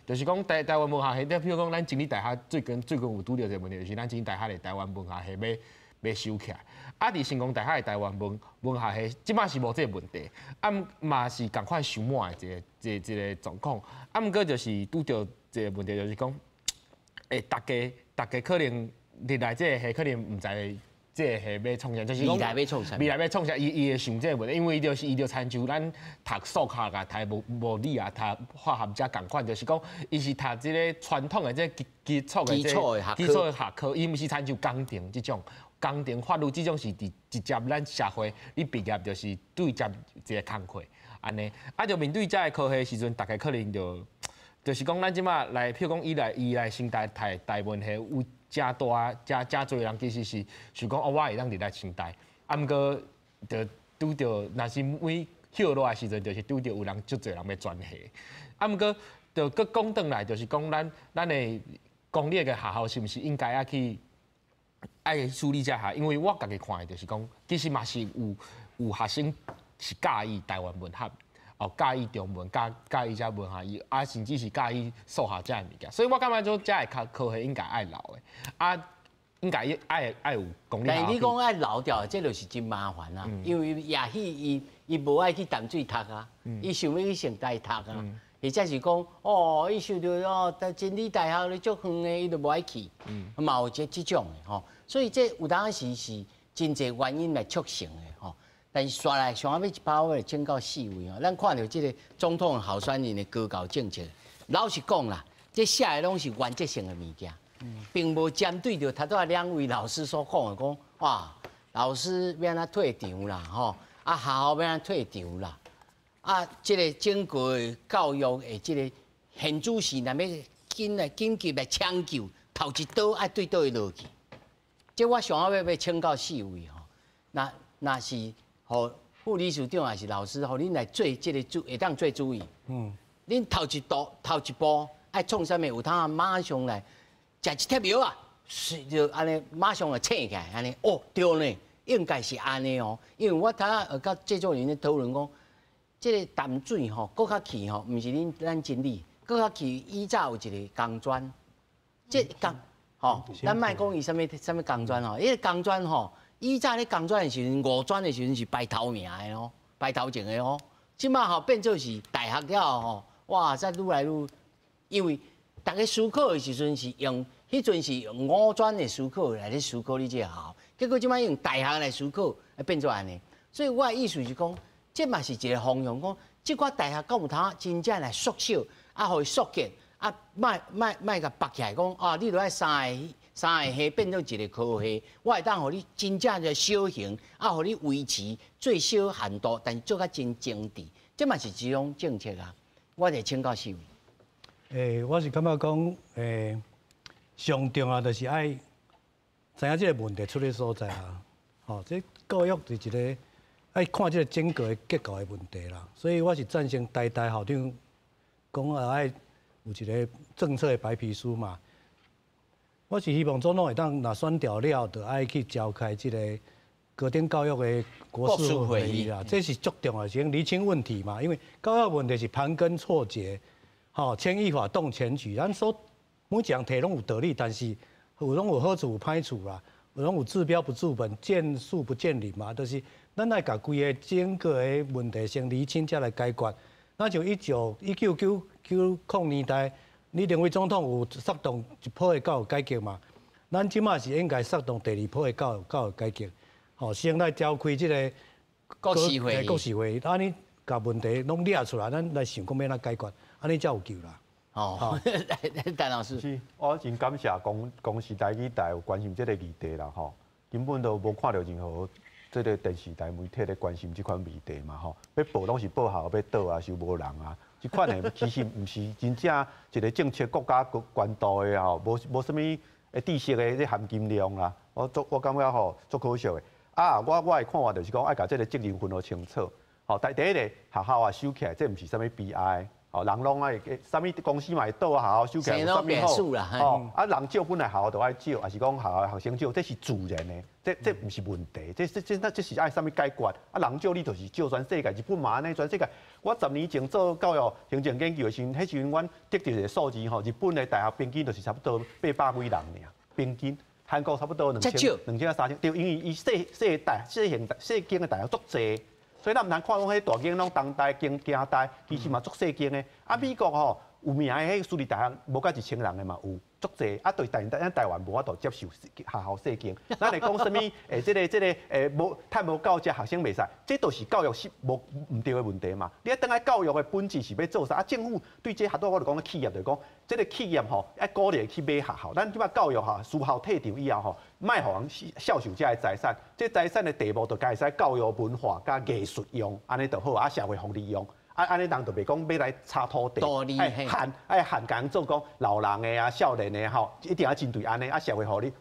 就是講台灣文學系。譬如講，咱真理大學最近有拄著一個問題，就是咱真理大學的台灣文學系欲收起來。啊，佇成功大學的台灣文學系，這擺是無這個問題，啊，嘛是仝款收滿的一個狀況。啊，毋過就是拄著一個問題，就是講，逐家可能入來這個系，可能毋知。這個系欲創啥，就是講未來欲創啥？未來欲創啥？伊會想這個問題，因為就是伊就親像咱讀數學啊、讀物理啊、讀化學遮仝款，就是講伊是讀這個傳統的這基礎的基礎的學科，伊毋是親像工程這種，工程法律這種是佇直接咱社會，你畢業就是對接一個工課，按呢，啊，就面對這个科系時陣，逐家可能就是講咱這馬來，譬如講伊來成大讀台文系有誠大、誠濟人其實是想講哦，我會當入來成大，啊，毋過就拄著，若是每歇落來時陣，就是拄著有人足濟人欲轉系，啊，毋過就閣講轉來，就是講咱的公立的學校是毋是應該愛去愛處理這下？因為我家己看的就是講，其實嘛是有學生是佮意台灣文學。哦，佮意中文，佮意這文學，伊啊，甚至是佮意數學這个物件，所以我感覺做這个科系應該愛留的，啊，應該愛有公立。但是你講愛留掉，這就是真麻煩啊，因為也許伊無愛去淡水讀啊，伊想欲去成大讀啊，或者是講哦，伊想著哦，真理大學咧足遠的，伊就無愛去，嘛有這種的吼，所以這有當時是真濟原因來促成的吼。但是紲來上後尾一擺，我來請教四位哦。咱看著這個總統候選人的高教政策，老實講啦，這寫的攏是原則性的物件。並無針對著頭拄仔兩位老師所講的講，哇，老師欲按怎退場啦，吼，啊學校欲按怎退場啦，啊，這个整個教育的這个現主時若欲緊來緊急來搶救，頭一刀愛對佗位落去？這我想欲欲請教四位吼，若是予副理事長抑是老師，予恁來做這个主，會當做主意。恁頭一步頭一步愛創啥物？有通馬上來食一帖藥啊，是就按呢馬上就醒起來，按呢哦對呢，應該是按呢哦。因為我頭仔佮製作人咧討論講，這个淡水吼，閣較去吼，毋是恁咱真理，閣較去以早有一个工專，這工吼，咱莫講伊啥物啥物工專吼，彼个工專吼，以早咧工專的時陣，五專的時陣是排頭名的哦，排頭前的哦。這馬吼變做是大學了後吼，哇，才愈來愈，因為逐家思考的時陣是用，彼陣是用五專的思考來咧思考你這个學校，結果這馬用大學來思考，變做按呢。所以我的意思是講，這嘛是一个方向，講這寡大學敢有通真正來縮小，啊，予伊縮減，啊，莫莫莫共縛起來講，啊，你著愛三个三个系變做一个科系，我會當予你真正的小型，啊，予你維持最小限度，但是做較真精緻，這嘛是一種政策啊。我就請教四位。我是感覺講，上重要就是愛知影這个問題出佇所在啊。吼，這教育是一个愛看這个整個的結構的問題啦。所以我是贊成台大校長講啊，愛有一个政策的白皮書嘛。我是希望總統會當若選著了，就愛去召開這个高等教育的國是會議啦。這是足重要，先釐清問題嘛。因為教育問題是盤根錯節，吼，牽一髮動全局。咱說每一項提攏有道理，但是有攏有好處有歹處啦，有攏有治標不治本，見樹不見林嘛。就是咱愛共規个整個的問題先釐清，才來解決。那就1990年代，李登輝總統有策動一波的教育改革嘛？咱這馬是應該策動第二波的教育改革，吼，先來召開這个國是會議，國是會議，按呢共問題攏列出來，咱來想講欲按怎解決，按呢才有救啦。哦，陳老師，是，我真感謝公視台語台有關心這个議題啦，吼，根本都無看著任何這个電視台媒體咧關心這款議題嘛，吼，欲報攏是報學校欲倒啊，收無人啊，這款的其實毋是真正一个政策國家關注的吼，無無啥物的知識的這含金量啦，我足我感覺吼足可惜的。啊，我的看法就是講，愛共這个責任分予清楚。吼，第一个學校啊收起來，這毋是啥物悲哀。哦，人攏愛，啥物公司嘛會倒啊，學校收起來有啥物好？哦，啊，人少本來學校就愛少，抑是講學校學生少，這是自然的，這毋是問題，這是愛啥物解決？啊，人少你就是少，全世界日本嘛按呢，全世界。我10年前做教育行政研究的時陣，彼時陣阮得著一个數字吼，日本的大學平均就是差不多800幾人爾，平均。韓國差不多2000啊3000，對，因為伊細細大細型細間的大學足濟。所以咱毋通看講彼大間攏東大、京大，其實嘛足細間的。啊，美國吼有名的彼私立大學無到1000人的嘛有，足濟。啊，對，但咱台灣無法度接受學校細間。咱會講啥物？這个無趁無夠，遮學生袂使，這都是教育是無毋對的問題嘛。你愛轉來教育的本質是欲做啥？啊，政府對這學拄我就講企業就講，這个企業吼愛鼓勵去買學校。咱這擺教育吼，私校退場以後吼，莫予人銷售這个財產，這財產的地步就該會使教育文化佮藝術用，按呢就好，啊，社會福利用。啊，按呢人就袂講欲來炒土地，愛限愛限共做講老人的啊、少年的吼，一定愛針對按呢啊，社會福利，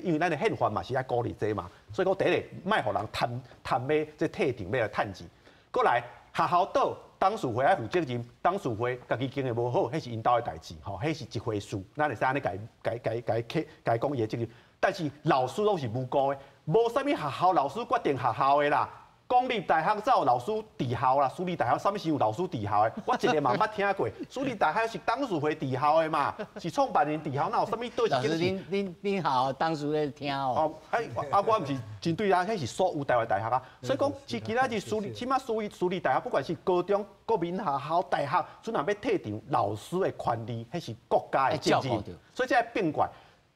因為咱的憲法嘛是愛鼓勵這嘛，所以講第一个莫予人貪貪欲這退場欲來趁錢，過來學校倒董事會愛負責任，董事會家己經營無好，彼是𪜶兜的代誌吼，彼是一回事，咱會使按呢共共共共共講伊的責任，但是老師攏是無辜的，無啥物學校老師決定學校的啦。公立大學才有老師治校啦，私立大學啥物時有老師治校的？我一个嘛毋捌聽過。私立大學是董事會治校的嘛，是創辦人治校，哪有啥物對？老師，恁學校董事咧聽哦。哦，哎，啊，我毋是針對啊，彼是所有台灣大學啊。所以講，是今仔日私立，起碼私立大學，不管是高中、國民學校、大學，陣若欲退場老師的權利，彼是國家的責任。所以這個變過。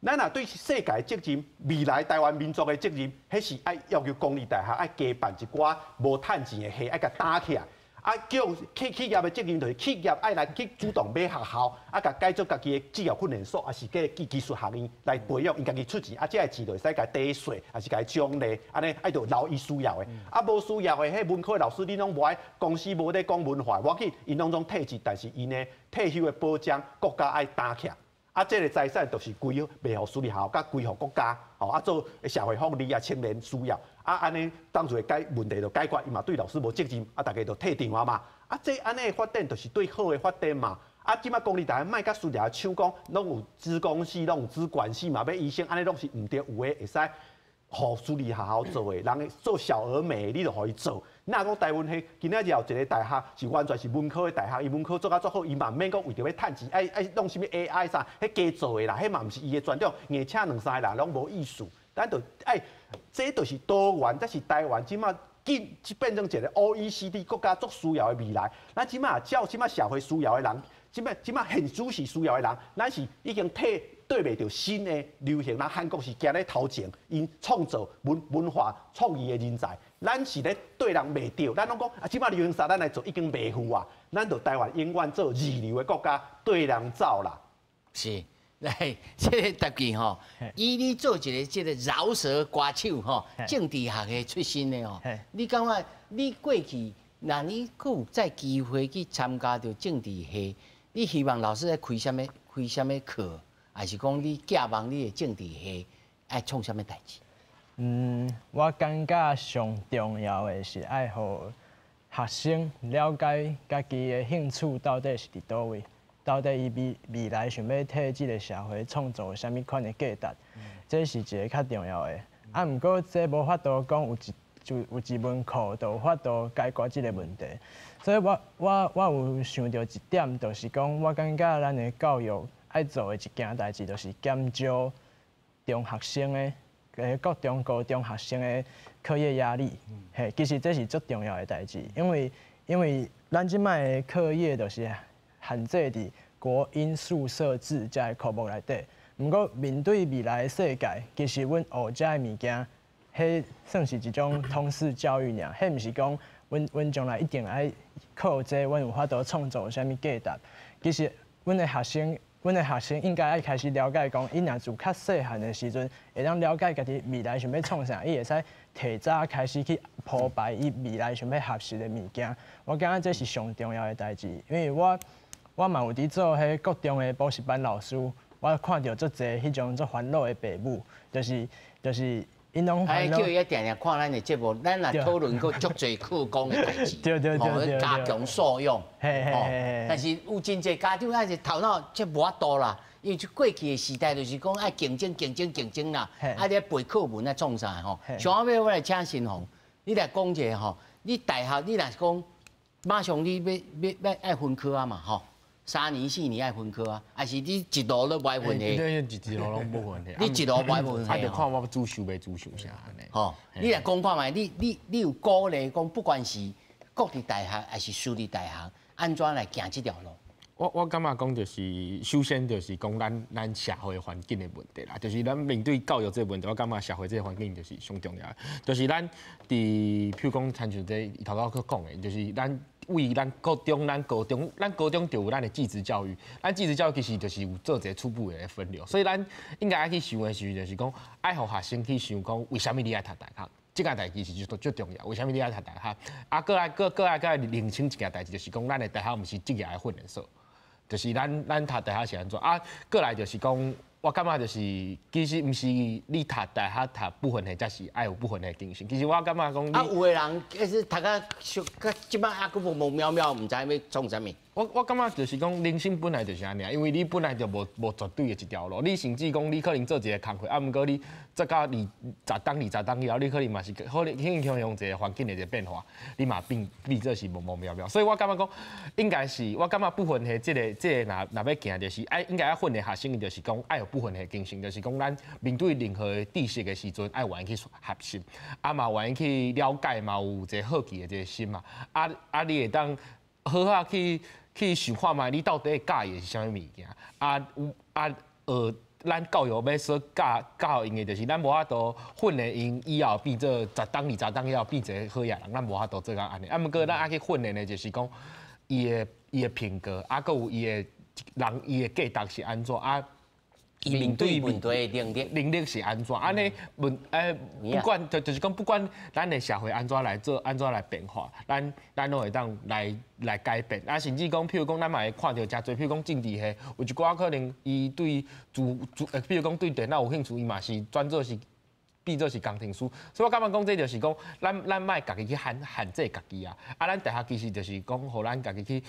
咱若對世界的責任，未來台灣民族的責任，彼是愛要求公立大學愛加辦一寡無趁錢的系，愛共擔起來。啊，叫企業的責任就是企業愛來去主動買學校，啊，共改做家己的職業訓練所，抑是個技術學院來培養，𪜶家己出錢，啊，這个錢就會使共抵稅，抑是共獎勵，按呢愛著留伊需要的。啊，無需要的，彼文科的老師你攏無愛，公司無咧講文化，無要緊，𪜶攏總退職，但是𪜶的退休的保障，國家愛擔起來。啊，這个財產就是歸賣予私立學校，佮歸予國家，吼啊做社會福利啊，青年需要，啊按呢當初解問題就解決，伊嘛對老師無責任，啊逐家就退場啊嘛。啊，這按呢的發展就是對好的發展嘛。啊，這擺公立大學莫佮私立搶講，攏有子公司，攏有子關係嘛，欲醫生按呢攏是毋對，有的會使予私立學校做的，人做小而美，你就予伊做。若講台灣彼今仔日有一个大學是完全是文科的大學，伊文科做甲足好，伊嘛毋免講為著欲趁錢，愛弄啥物 AI 啥，彼加做的啦，彼嘛毋是伊的專長，硬請兩三个人攏無意思。咱就愛，這就是多元，這是台灣這擺進變成一个 OECD 國家足需要的未來。咱這擺照這擺社會需要的人，這擺現實是需要的人，咱是已經替對袂著新的流行。咱韓國是行咧頭前，𪜶創造文化創意的人才。咱是咧對人袂著，咱攏講啊，這擺流行啥，咱來做已經袂赴啊。咱就台灣永遠做二流的國家，綴人走啦。是，來，這个特別吼，以你做一个這个饒舌歌手吼，政治學的出身的吼，你感覺你過去，若你閣有再機會去參加著政治系，你希望老師咧開啥物開啥物課，還是講你寄望你的政治系愛創啥物代誌？嗯，我感覺上重要的是愛予學生了解家己的興趣到底是佇佗位，到底伊未來想欲替這个社會創造啥物款的價值，這是一个較重要的。啊，毋過這無法度講有一就有一門課就有法度解決這个問題。所以我有想著一點，就是講我感覺咱的教育愛做的一件代誌，就是減少中學生的。國中、高中學生的課業壓力，嘿，其實這是足重要的代誌，因為咱這擺的課業就是限制佇國英數社自這个科目內底。毋過面對未來的世界，其實阮學這个物件，彼算是一種通識教育爾，彼毋是講阮將來一定愛靠這个，阮有法度創造啥物價值。其實阮的學生。阮的學生應該愛開始了解，講伊若自較細漢的時陣，會當了解家己未來想欲創啥，伊會使提早開始去鋪排伊未來想欲學習的物件。我感覺這是上重要的代誌，因為我嘛有佇做彼國中的補習班老師，我看著足濟彼種足煩惱的爸母，就是。哎，叫伊定定看咱的節目，咱若討論過足濟課綱的代誌，加強素養，吼。但是有真濟家長還是頭腦這無法度啦，因為過去的時代就是講愛競爭、競爭、競爭啦，啊，你背課文啊創啥吼？上後尾我來請新鴻，你來講一下吼，你大學你若是講馬上你欲欲欲愛分科啊嘛吼？3年4年愛分科啊，還是你一路都無愛分系？你一路攏無分系。你一路無愛分系。啊，就看我主修欲主修啥按呢。吼，你來講看覓，你有鼓勵講，不管是國立大學還是私立大學，按怎來行這條路？我感覺講就是，首先就是講咱社會環境的問題啦，就是咱面對教育這個問題，我感覺社會這個環境就是上重要的。就是咱佇，譬如講，親像這伊頭拄仔講的，就是咱為咱國中、咱高中、咱高中就有咱的技職教育，咱技職教育其實就是有做一個初步的分流，所以咱應該愛去想的時陣，就是講愛予學生去想講，為啥物你愛讀大學？這件代誌是足足重要，為啥物你愛讀大學？啊，閣來認清一件代誌，就是講咱的大學毋是職業的訓練所。就是咱讀大學是按怎啊？閣來就是講，我感覺就是其實毋是你讀大學讀不分系，才是愛有不分系精神。其實我感覺講，啊，有的人其實讀甲較這擺猶閣模模渺渺，毋知欲創啥物。我感覺就是講，人生本來就是按呢，因為你本來就無絕對的一條路，你甚至講你可能做一个工課，啊，毋過你做到20冬、20冬以後，你可能嘛是可能影響一个環境的一个變化，你嘛變做是模模渺渺。所以我感覺講，應該是我感覺不分系這个若欲行，就是愛應該愛訓練學生，就是講愛有不分系精神，就是講咱面對任何的知識的時陣，愛願意去學習，啊嘛願意去了解，嘛有一个好奇的一个心嘛，啊你會當好好去想看覓，你到底會佮意的是啥物物件？啊有啊學咱教育欲所教教𪜶的，就是咱無法度訓練𪜶以後變做10冬20冬以後變一个好野人，咱無法度做到按呢。啊，毋過咱愛去訓練的，就是講伊的品格，啊，閣有伊的人，伊的價值是按怎啊？伊面對問題的能力，能力是按怎？按呢問不管就是講，不管咱的社會按怎來做，按怎來變化，咱攏會當來改變。啊，甚至講，譬如講，咱嘛會看著誠濟，譬如講政治系有一寡可能，伊對自自，譬如講對電腦有興趣，伊嘛是轉做是變做是工程師。所以我感覺講這就是講，咱莫家己去限制家己啊。啊，咱大學其實就是講，予咱家己去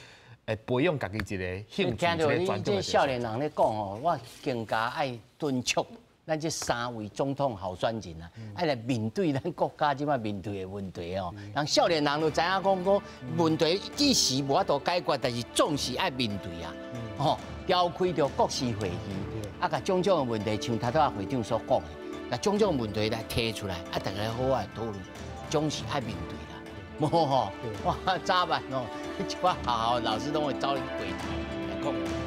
會培養家己一個興趣，一個專長。這少年人咧講吼，我更加愛敦促咱這三位總統候選人啊，愛來面對咱國家這擺面對的問題哦。人少年人就知影講講問題一時無法度解決，但是總是愛面對啊。吼，召開著國是會議，啊，共種種的問題，像頭拄仔會長所講的，共種種問題來提出來，啊，大家好好來討論，總是愛面對啦。無吼，哇，早晚哦，這寡學校老師攏會走去櫃檯來講。